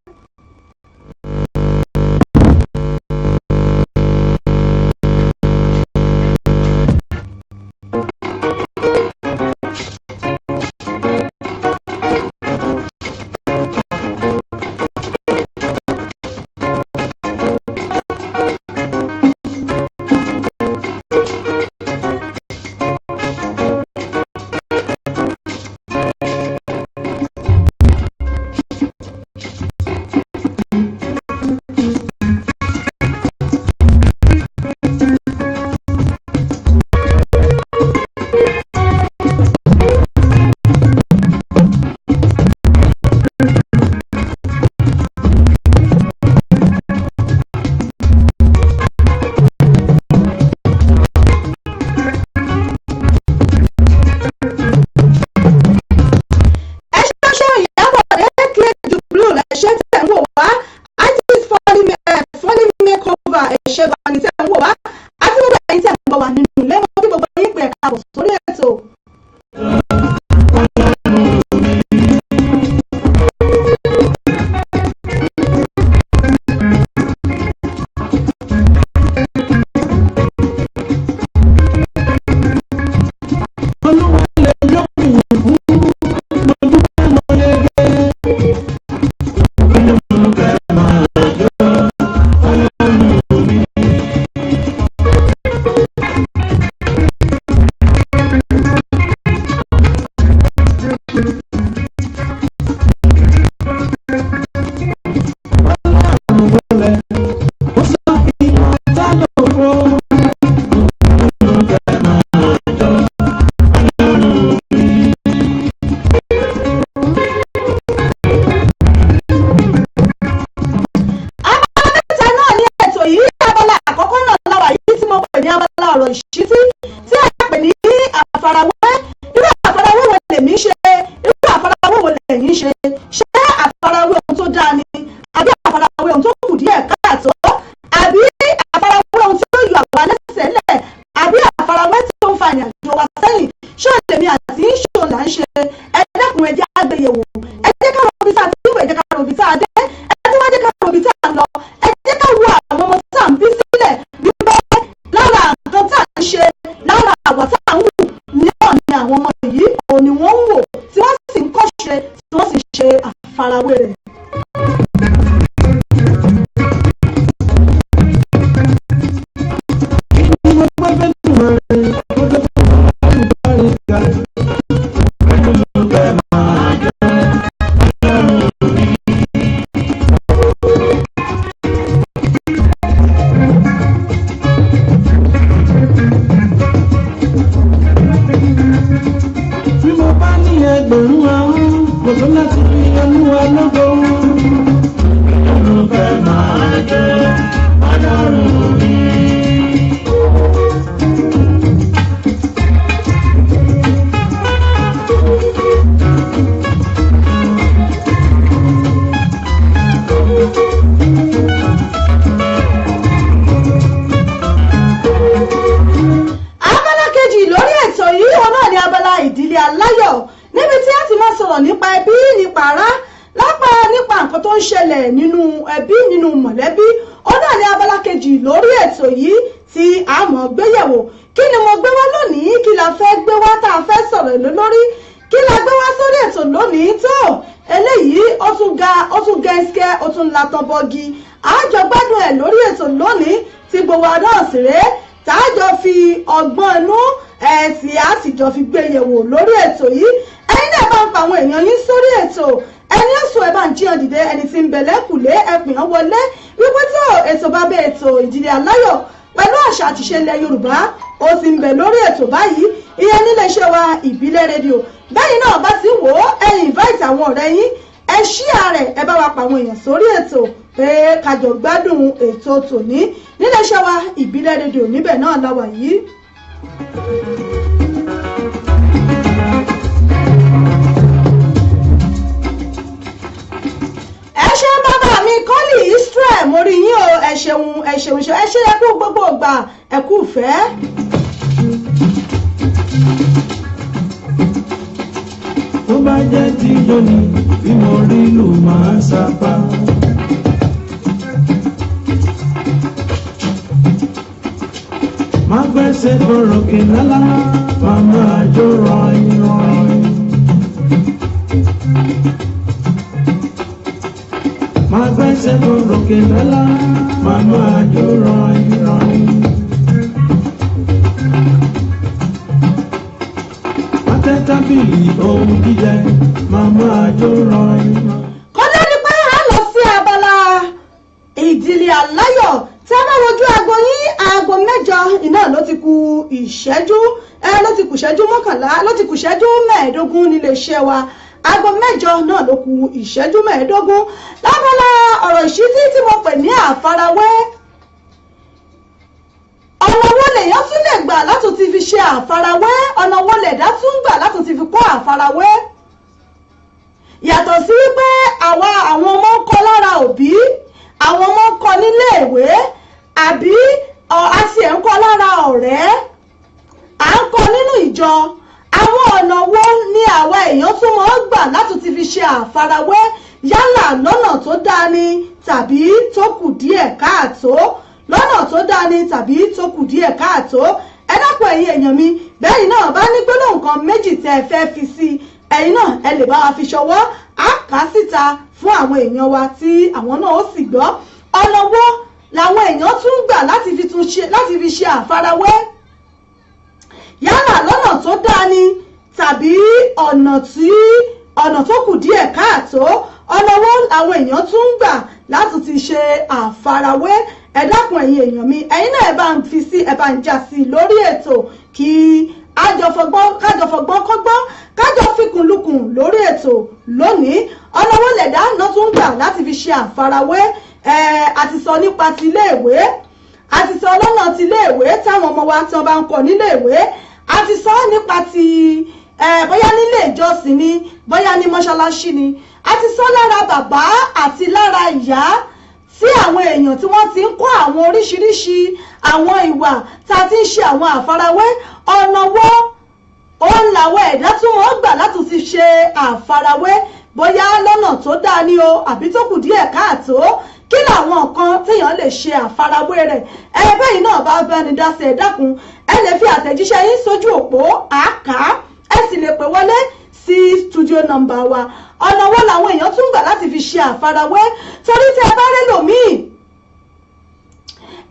Ṣé lèmi àti yín ṣò là ń ṣe? Ẹ dákun, ẹ jẹ́ á gbé yẹ̀wò. Ẹ jẹ́ ká ro ibi tá a ti ń bọ̀, ẹ jẹ́ ká ro ibi tá a dé, ẹ tún wá jẹ́ ká ro ibi tá a lọ. Ẹ jẹ́ ká wo àwọn ọmọ tá à ń bí sílẹ̀, wípé lára nǹkan tá à ń ṣe, lára àwa tá à ń wù ní ọ̀nà àwọn ọmọ yìí, òun ni wọ́n ń wò, tí wọ́n sì ń kọ́ṣe, tí wọ́n sì ṣe àfarawé rẹ̀. Mo gbọ́ fẹ́ dùn rẹ̀, mo tó fún àlùbáríkà. Olùfẹ́ máa jẹ́ Ọlọ́run mi. Bí mo bá ní 2,000 ahọ́n, kò tó láti fi Olúwa lógo. Olùfẹ́ máa jẹ́ Ọlọ́run mi. Abala kejì lórí ètò yìí, òun náà ni abala ìdílé aláyọ̀, níbi tí a ti máa sọ̀rọ̀ nípa ẹbí, nípa ará, lápá nípa nǹkan tó ń ṣẹlẹ̀ nínú ẹbí, nínú mọ̀lẹ́bí. Òun náà ni abala kejì lórí ètò yìí tí a mọ̀ gbéyẹ̀wò. Kí ni mo gbé wá lónìí? Kí la fẹ́ gbé wá tá a fẹ́ sọ̀rọ̀ lé lórí? Kí la gbé wá sórí ètò lónìí? Tó eléyìí, ó tún ga, ó tún gẹ́ńsíkẹ́, ó tún latán bọ́gi. Àjọ gbádùn ẹ̀ lórí ètò lónìí, tí gbogbo wa náà sì rèé tààjọ fi ọgbọ́n inú ẹ̀sìn á sì jọ fi gbé yẹ̀wò lórí ètò yìí. Ẹ̀yin náà bá ń pa àwọn èèyàn yín sórí ètò. Ẹni ẹ̀sùn ẹ̀ bá ń jíyàn dìde, ẹni tí ń bẹ lẹ́kùlé, ẹ̀pìn án wọlé wípé tó ètò bá bẹ, ètò ìdílé aláyọ̀ pẹ̀lú àṣà àti ìṣe ilẹ̀ Yorùbá, ó ti ń bẹ lórí ètò báyìí, ìyẹn nílé iṣẹ́ wa, Ìbílẹ̀ Rédíò. Bẹ́yìn náà bá ti wò ó, ẹ invite àwọn ọ̀rẹ́ yín, ẹ share rẹ̀, ẹ bá wa pa àwọn èèyàn sórí ètò pé kájọ gbádùn ètò tòní nílé iṣẹ́ wa, Ìbílẹ̀ Rédíò. Níbẹ̀ náà la wà yìí. Ẹ ṣe, bàbá mi kọ́lì Israel, mo rí yín o. Ẹ ṣeun, ẹ ṣeun, ṣe ẹ ṣe, ẹ kú gbogbo ìgbà, ẹ kú ìfẹ́. Tó bá jẹ́ tíjọ́ ni, bí mo rí lù máa sapá. Má gbẹ́sẹ̀ bọ̀rọ̀kì lálá, máa máa jó rọ̀yìn rọ̀yìn. Má gbẹ́sẹ̀ bọ̀rọ̀kì lálá, máa máa jó rọ̀yìn rọ̀yìn. Má tẹ́ tábìlì ohun jíjẹ, máa máa jó rọ̀yìn rọ̀yìn. Kọ́dá ni pé a lọ sí abala ìdílé aláyọ̀. Tí a bá wojú aago yín, aago 8 iná ló ti kù ìṣẹ́jú ẹ, ló ti kù ìṣẹ́jú 11, ló ti kù ìṣẹ́jú 15 nílé iṣẹ́ wa. Aago 8 náà ló kù ìṣẹ́jú 15. Lábala ọ̀rọ̀ ìṣítí tí mo pè ní àfarawé, ọ̀nà wo lèèyàn tún lè gbà láti ti fi ṣe àfarawé? Ọ̀nà wo lẹ̀dá tún gbà láti ti fi kọ́ àfarawé, yàtọ̀ sí wípé àwa àwọn ọmọ ń kọ́ lára òbí, àwọn ọmọ ń kọ́ níléèwé, àbí a sì ń kọ́ lára ọ̀rẹ́, à ń kọ́ nínú ìjọ? Àwọn ọ̀nà wo ni àwa èèyàn tún máa ń gbà láti ti fi ṣe àfarawé, yálà lọ́nà tó dáa ni tàbí tó kù díẹ̀ káàtó, lọ́nà tó dáa ni tàbí tó kù díẹ̀ káàtó? Ẹ dákun, ẹ̀yin èèyàn mi, bẹ́ẹ̀ náà bá ní gbólóhùn kan méjì tẹ́ ẹ fẹ́ fi sí i, ẹ̀yin náà ẹ lè bá wa fi ṣọwọ́, á kà á síta fún àwọn èèyàn wa tí àwọn náà ó sì gbọ́. Ọ̀nà wo làwọn èèyàn tún gbà láti fi tún ṣe, láti fi ṣe àfarawé, yálà lọ́nà tó dáa ni tàbí ọ̀nà tó kù díẹ̀ káàtó? Ọ̀nà wo làwọn èèyàn tún ń gbà láti ti ṣe àfarawé? Ẹ dákun, ẹ̀yin èèyàn mi, ẹ̀yin náà ẹ bá ń fi sí, ẹ bá ń já sí lórí ètò, kí àjọfọgbọ́n, kájọfọgbọ́n kọ́gbọ́n, kájọ fikùn lukùn lórí ètò lónìí. Ọ̀nà wo lẹ̀dá náà tún gbà láti fi ṣe àfarawé? Ẹ̀ àti sọ nípa ti iléèwé, àti sọ lọ́nà ti iléèwé táwọn ọmọ wa tí wọ́n bá ń kọ́ níléèwé, àti sọ nípa ti bóyá nílé ìjọsìn ni, bóyá ní mọ́ṣáláṣí ni, àti sọ lára bàbá àti lára ìyá, tí àwọn èèyàn tí wọ́n ti ń kọ́ àwọn oríṣiríṣi àwọn ìwà tá a ti ń ṣe àwọn àfarawé. Ọ̀nà wo òun Làwọn ẹ̀dá tún wọ́n gbà láti ti ṣe àfarawé, bóyá lọ́nà tó dáa ní o àbí tó kù díẹ̀ káàtó? Kí làwọn nǹkan téèyàn lè ṣe àfarawé rẹ̀? Ẹ bẹ́yìn náà bá báni dá sí, ẹ dákun, ẹ lè fi àtẹ̀jíṣẹ́ yín sójú òpó àká, ẹ sì lè pè wọlé sí studio number wa. Ọ̀nà wo làwọn èèyàn tún gbà láti fi ṣe àfarawé? Torí tẹ́ ẹ bá rẹ́ lòmíì,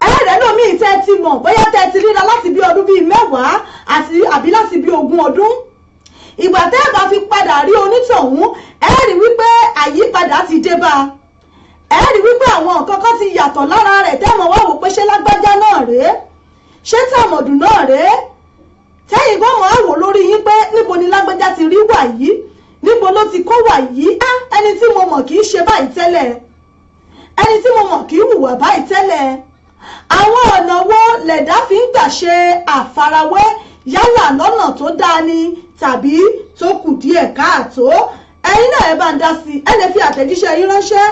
ẹ rẹ́ lòmíì tẹ́ ẹ ti mọ̀, bóyá tẹ́ ẹ ti ríra láti bí ọdún bíi 10 àti àbí láti bí 20 ọdún, ìgbà tẹ́ ẹ bá fi padà rí onítọ̀hún, ẹ rí wípé àyípadà ti dé bá a. Ẹ rí wípé àwọn nǹkan kan ti yàtọ̀ lára rẹ̀, tẹ́ mọ̀ wá wò pé ṣé lágbájá náà rèé, ṣé tàmọ̀dù náà rèé? Tẹ́yìn gbọ́n mọ̀ á wò lórí yín pé níbo ni lágbájá ti rí wà yìí, níbo ló ti kó wà yìí? Á, ẹni tí mo mọ̀ kì í ṣe báyìí tẹ́lẹ̀, ẹni tí mo mọ̀ kì í hùwà báyìí tẹ́lẹ̀. Àwọn ọ̀nà wo lẹ̀dá fi ń gbà ṣe àfarawé, yálà lọ́nà tó dáa ni tàbí tó kù díẹ̀ káàtó? Ẹ̀yin náà, ẹ bá ń dá sí i. Ẹ lè fi àtẹ̀jíṣẹ́ yín ránṣẹ́,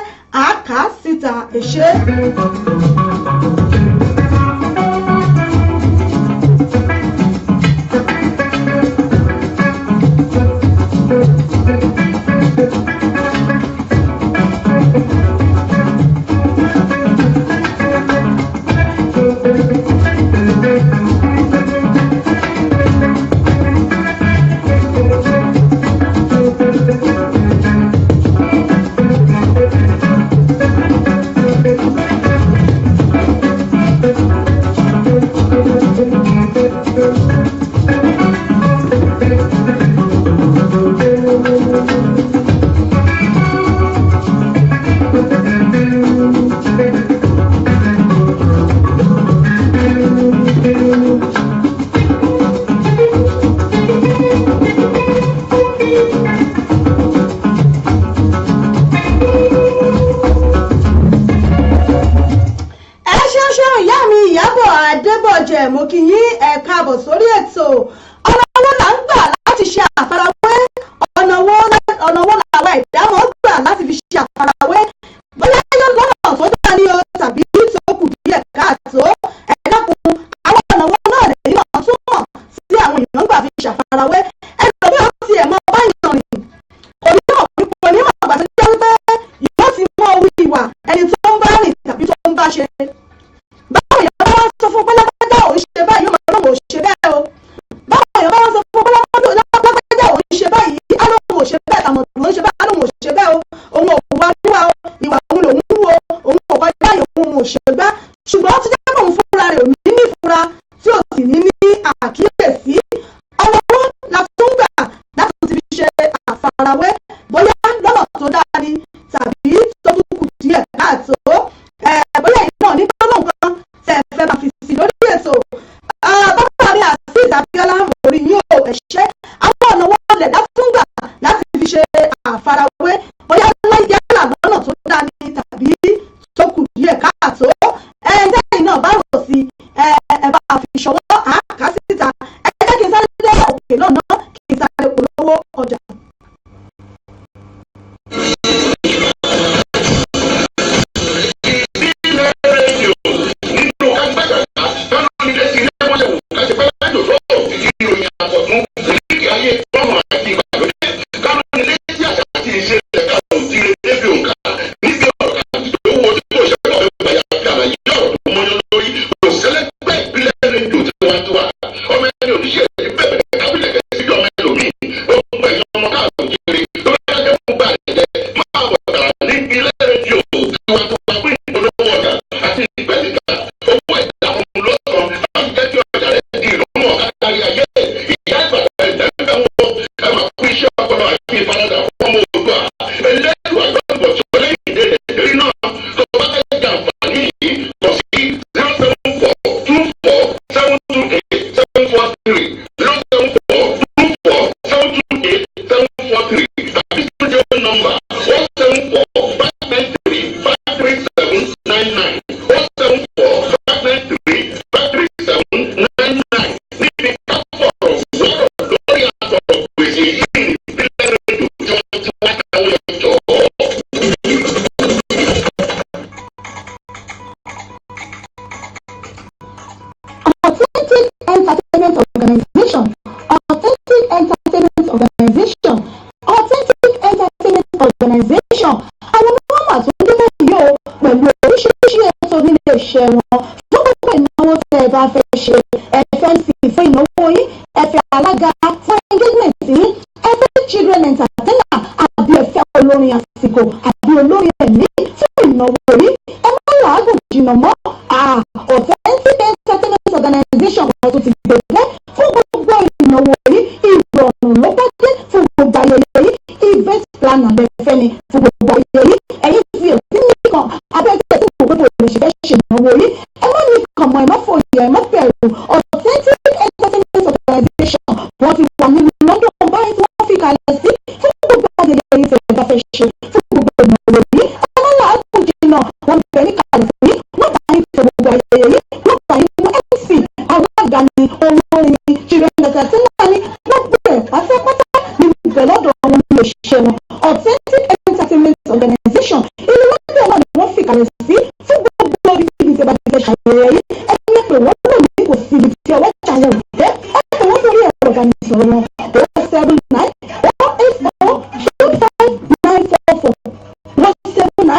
àáká síta. Èṣe. Ẹ ṣeun ṣeun, ìyá mi Ìyábọ̀ Adébọ̀jẹ̀, mo kí yín, ẹ káàbọ̀ sórí ètò. Ọ̀nà wo là ń gbà láti ṣe àfarawé? Ọ̀nà wo làwọn ẹ̀dá mọ̀ gbà láti fi ṣe àfarawé, bóyá yóò lọ́nà tó dáa ní o tàbí tó kù díẹ̀ káàtó? Ẹ dákun, àwọn ọ̀nà wo náà lẹ́yìn náà tún mọ̀ sí àwọn èèyàn gbà fi ṣàfarawé? Ẹlòmíì ó tiẹ̀ mọ báyàn rìn, kò ní mọ̀ wípé kò ní mọ̀ gbà tó jẹ́ wípé yóò ti mọ owó ìwà ẹni tó ń bá rìn tàbí tó ń bá ṣe. Báwo èèyàn bá wá sọ fún pálápátá ò ń ṣe báyìí, yóò máa lóun ò ṣe bẹ́ẹ̀ o. Báwo èèyàn bá wá sọ fún pálápátá ò ń ṣe báyìí, á lóun ò ṣe bẹ́ẹ̀. Tàmọ̀dù ló ń ṣe báyìí, á lóun ò ṣe bẹ́ẹ̀ o. Òun ò wá níwá o, ìwà òun lòun wú o, òun ò kọjá yìí, òun ò ṣe gbá. Ṣùgbọ́n ó ti jẹ́ pé òun fúnra rẹ̀ ò ní ní ìfura, tí ò sì ní ní àkíyèsí. Ọ̀nà wo la tún gbà láti fi ṣe àfarawé, bóyá lọ́nà tó dáa ni tàbí tó tún kù díẹ̀ káàtó? Bóyá èyí náà ní gbólóhùn kan tẹ́ ẹ fẹ́ máa fi sí lórí ètò. Bàbá mi Azeez Abiola, orí yín ò ẹ̀ṣẹ́. Àwọn ọ̀nà wo lẹ̀dá tún gbà láti fi ṣe àfarawé, bóyá yálà lọ́nà tó dáa ni tàbí tó kù díẹ̀ káàtó? Tẹ́yìn náà bá rò sí, ẹ bá fi ṣọwọ́, àáká síta. Ẹ jẹ́ kí n sáré dé òkè lọ́nà, kí n sáré polówó ọjà. Ìbílẹ̀ Rédíò nínú kágbàgbà kánú nílé sí ilé wọ́n ṣe wù ká ṣe pẹ́ lẹ́jọ́ tó ìròyìn àkọ́tún oníkì ayé tọ́nà àti ìgbàlódé, kánú nílé tí àṣà àti ìṣe rẹ̀ ká òjìrè débi òǹkà níbi ọ̀rọ̀ àti ìdówó tí kò ṣe lọ́wọ́ ìgbàyà àti àlàyé ọ̀rọ̀ tó mọ́yán lórí, kò sẹ́lẹ́gbẹ́. Ìbílẹ̀ Rédíò tiwantiwa, ọmọ ẹni oníṣẹ́ ti bẹ̀rẹ̀ kábílẹ̀ kẹ́sì ọmọ ẹlòmíì. Gbogbo ẹ̀yin ọmọ káàkiri tó bá jẹ́ fún gbà jẹ́, máa bọ̀ tààrà ní Ìbílẹ̀ Rédíò tiwantiwa fún ìpolówó ọjà àti ìgbẹ́sìkà. Owó ẹ̀dá fún lọ́sàn láti jẹ́ kí ọjà rẹ̀ di ìlúmọ̀ kárí ayé. Ìyá Ìbàdàn ìdẹ́gbẹ́ wo, ẹ máa kú iṣẹ́ ọpọlọ àti ìfaradà fún ọmọ Oòduà. Elédùn àgbọ̀nbọ̀ tó lẹ́yìn ìdè rẹ̀ náà, tó bá fẹ́ jàǹfààní yìí, kàn sí 07424728743, 07424728743, tàbí studio number 07459353799, 07459353799. Níbi ká fọ̀rọ̀ wọ́rọ̀ lórí àtọ̀rọ̀ gbèsè yìí, Ìbílẹ̀ ẹ bá fẹ́ ṣe. Ẹ fẹ́ MC fún ìnáwó yín, ẹ fẹ́ alága fún engagement yín, ẹ fẹ́ children entertainer, àbí ẹ fẹ́ olórin àsìkò àbí olórin ẹ̀mí fún ìnáwó yín, ẹ má làágùn jìnnà mọ́. Authentic Entertainment Organization kan tó ti gbẹ̀gbẹ́ fún gbogbo ìnáwó yìí, ìrọ̀rùn ló bá dé fún gbogbo ayẹyẹ yìí. Event planner lẹ́fẹ́ ni fún gbogbo ayẹyẹ yìí. Ẹ̀yin tí ẹ̀ tí nìkan abẹ́tẹ̀ tí kò gbogbo lè ṣe fẹ́ ṣe ìnáwó yìí, ẹ má nìkan mọ̀, ẹ má fòyà, ẹ má bẹ̀rù. Authentic Entertainment Organization, wọ́n ti wà nínú London báyìí tí wọ́n fi kalẹ̀ sí fún gbogbo ayẹyẹ yìí tẹ̀ ẹ bá fẹ́ ṣe fún gbogbo ìnáwó yìí. Ẹ má làágùn jìnnà, wọ́n bẹ̀ ní kalẹ̀ fún yín, wọ́n bá yín tó gbogbo ayẹyẹ yìí, wọ́n bá yín mú MC, alága ni, olórin ni, children entertainer ni, gbogbo ẹ̀ pátápátá ní ibẹ̀ lọ́dọ̀ wọn lè ṣe wọn. Authentic Entertainment Organization, ìlú London náà ni wọ́n fi kalẹ̀ sí fún gbogbo ibi tí a bá ti fẹ́ ṣàyẹ̀yẹ yìí. Ẹ ní pé wọ́n lò ní kò sí ibi tí ọwọ́ ṣàyẹ̀wò dé. Ẹ pè wọ́n sórí ẹ̀rọ ìbánisọ̀rọ̀ wọn: 07908025944,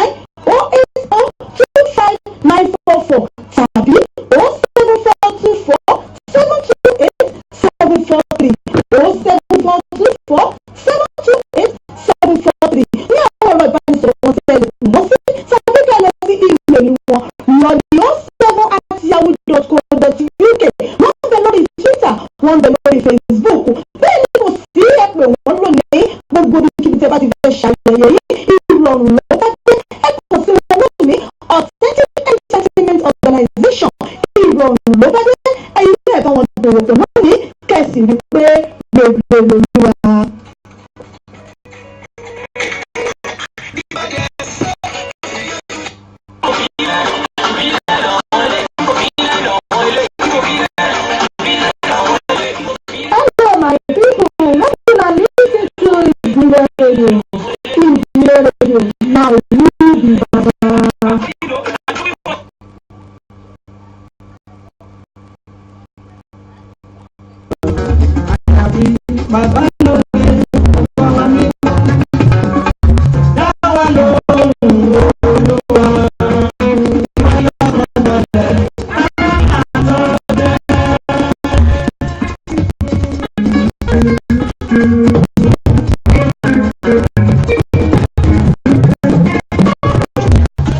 07908025944 tàbí 07424728743, 07424728743 ní àwọn ẹ̀rọ ìbánisọ̀rọ̀ wọn tẹ́lẹ̀ wọ́n sí, tàbí ká lọ sí email wọn lọ́ọ̀dì 07@yahoo.co.uk. Wọ́n ń bẹ lórí Twitter, wọ́n ń bẹ lórí Facebook. Bẹ́ẹ̀ ni kò sí, ẹ pè wọ́n lónìí. Gbogbo ibikíbi tí ẹ bá ti fẹ́ ṣàyẹ̀yẹ yìí, ìrọ̀rùn ló bá dé. Ẹ kàn sí wọn lónìí. Authentic Entertainment Organization, ìrọ̀rùn ló bá dé. Ẹ̀yin náà bá wọn dòwò pọ̀ lónìí, kẹ̀sì rí pé gbogbo lolúwa. Hello, my people. Make una listen to Ibile Radio. Ibile Radio. Now you be Baba. Àyàfi bàbá lóye ọba wa mímọ́. Dá wa lóhùn, Olúwa. Ayọ̀mọ̀lẹ̀ àtọ́jẹ́.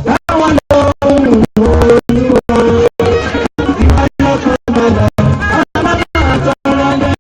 Dá wa lóhùn, Olúwa. Ayọ̀mọ̀lẹ̀ àtọ́jẹ́.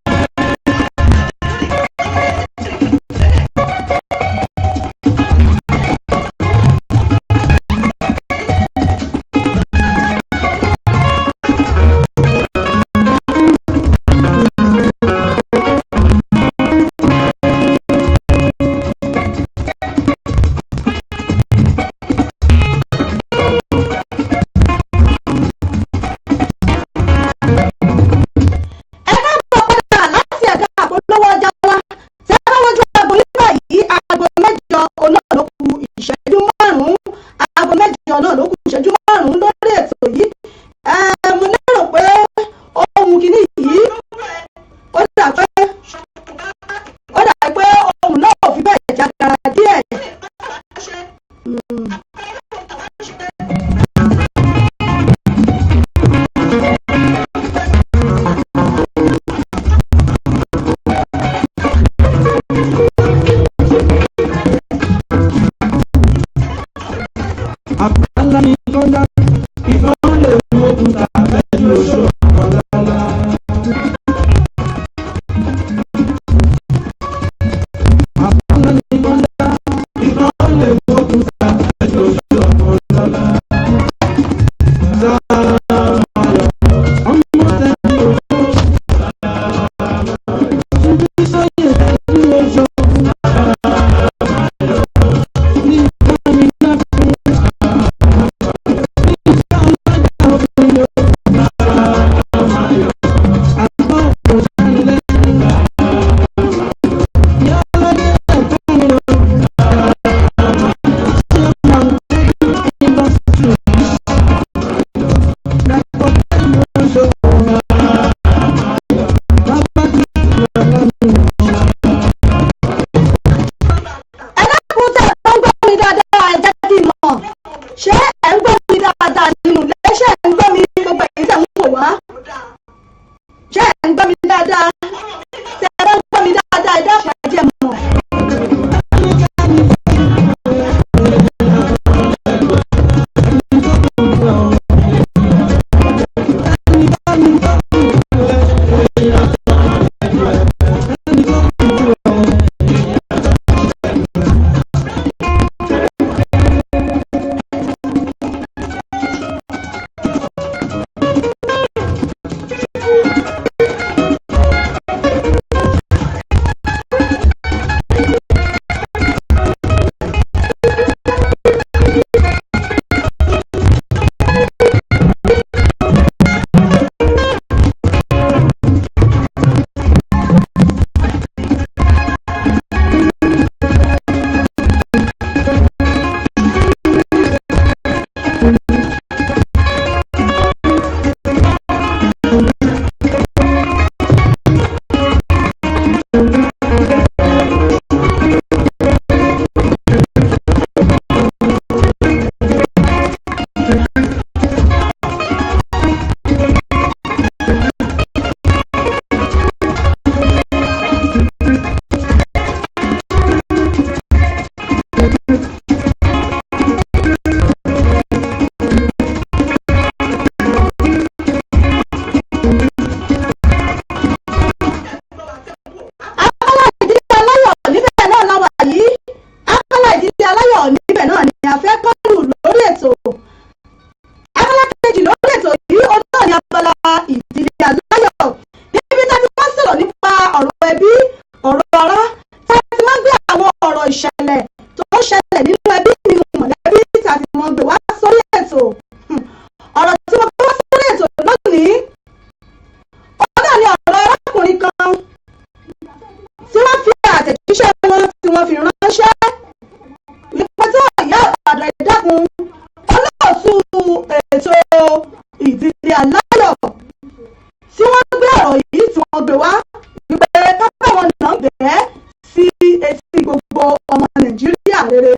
rere.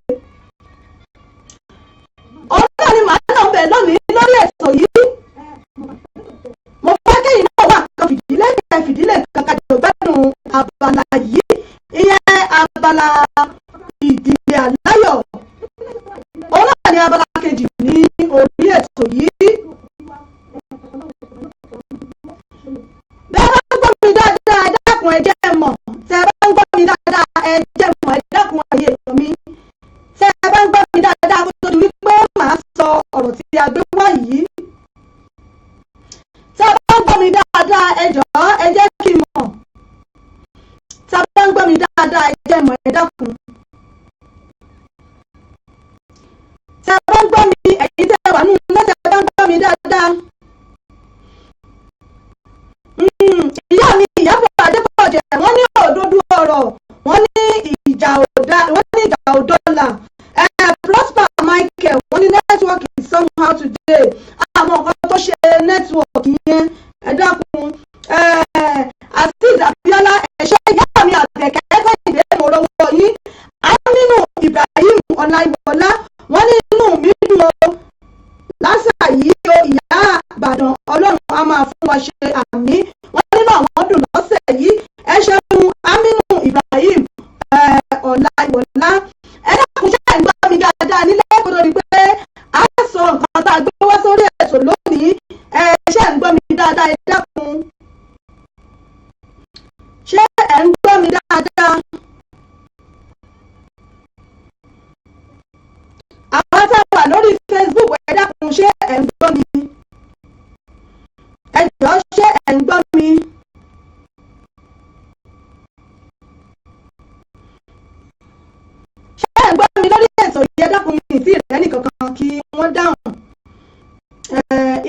Òun náà ni màá náà bẹ̀ lónìí lórí ètò yìí. Mo fẹ́ kẹ́yìn náà wà kan fìdílé kẹ́ fìdílé kan kájọ gbádùn abala yìí, ìyẹn abala ìdílé aláyọ̀. Òun náà ni abala kejì ní orí ètò yìí. Bẹ́ẹ̀ bá ń gbọ́ mi dáadáa, ẹ dákun, ẹ jẹ́ mọ̀. Tẹ́ ẹ bá ń gbọ́ mi dáadáa, ẹ jẹ́ mọ̀. Ẹ dákun, ẹ̀yin èèyàn mi, tẹ́ ẹ bá ń gbọ́ mi dáadáa, kó tó di wípé màá sọ ọ̀rọ̀ tí a gbé wá yìí. Tẹ́ ẹ bá ń gbọ́ mi dáadáa, ẹ jọ̀ọ́, ẹ jẹ́ kí n mọ̀. Tẹ́ ẹ bá ń gbọ́ mi dáadáa, ẹ jẹ́ mọ̀, ẹ dákun. Tẹ́ ẹ bá ń gbọ́ mi, ẹ̀yin tẹ́ ẹ wà nínú ilé, tẹ́ ẹ bá ń gbọ́ mi dáadáa. Ìyá mi Ìyábọ̀ Adébọ̀jẹ̀, wọ́n ní òdodo ọ̀rọ̀, wọ́n ní ìjà ò dá, wọ́n ní ìjà ò dọ́là. Prosper Michael, wọ́n ní network is somehow today. Àwọn nǹkan tó ṣe network yẹn, ẹ dákun. Azeez Abiola, ẹ̀ṣẹ́. Ìyá mi Àbẹ̀kẹ́ Kẹ́hìndé, mo rọwọ́ yín. Aminu Ibrahim Ọláìwọlá, wọ́n ní inú mi dùn o lásà yìí o. Ìyá Ìbàdàn, Ọlọ́run á máa fún wa ṣe, àmín. Wọ́n nínú àwọn dùn lọ́sẹ̀ yìí. Ẹ ṣeun, Aminu Ibrahim Ọláìwọlá. Ẹ dákun, ṣe ń gbọ́ mi dáadáa nílé, kó tó di pé a sọ nǹkan tá a gbé wá sórí ètò lónìí? Ẹ ṣe ń gbọ́ mi dáadáa? Ẹ dákun, ṣé ẹ ń gbọ́ mi dáadáa? Àwọn tá a wà lórí Facebook, ẹ dákun, ṣé ẹ ń gbọ́ mi? Ẹ jọ̀ọ́, ṣé ẹ ń gbọ́ mi? Ṣé ẹ ń gbọ́ mi lórí ètò yìí? Ẹ dákun, mi tí ìrẹ́ nìkankan kí wọ́n dáhùn.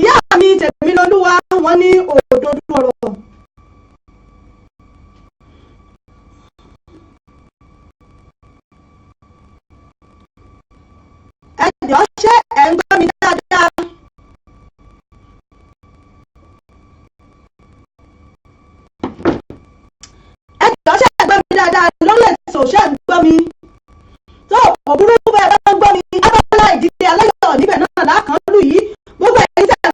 Ìyá mi Tèmilolúwa, wọ́n ní òdodo ọ̀rọ̀. Ẹ jọ̀ọ́, ṣé ẹ ń gbọ́ mi dáadáa? Ẹ jọ̀ọ́, ṣé ẹ gbọ́ mi dáadáa?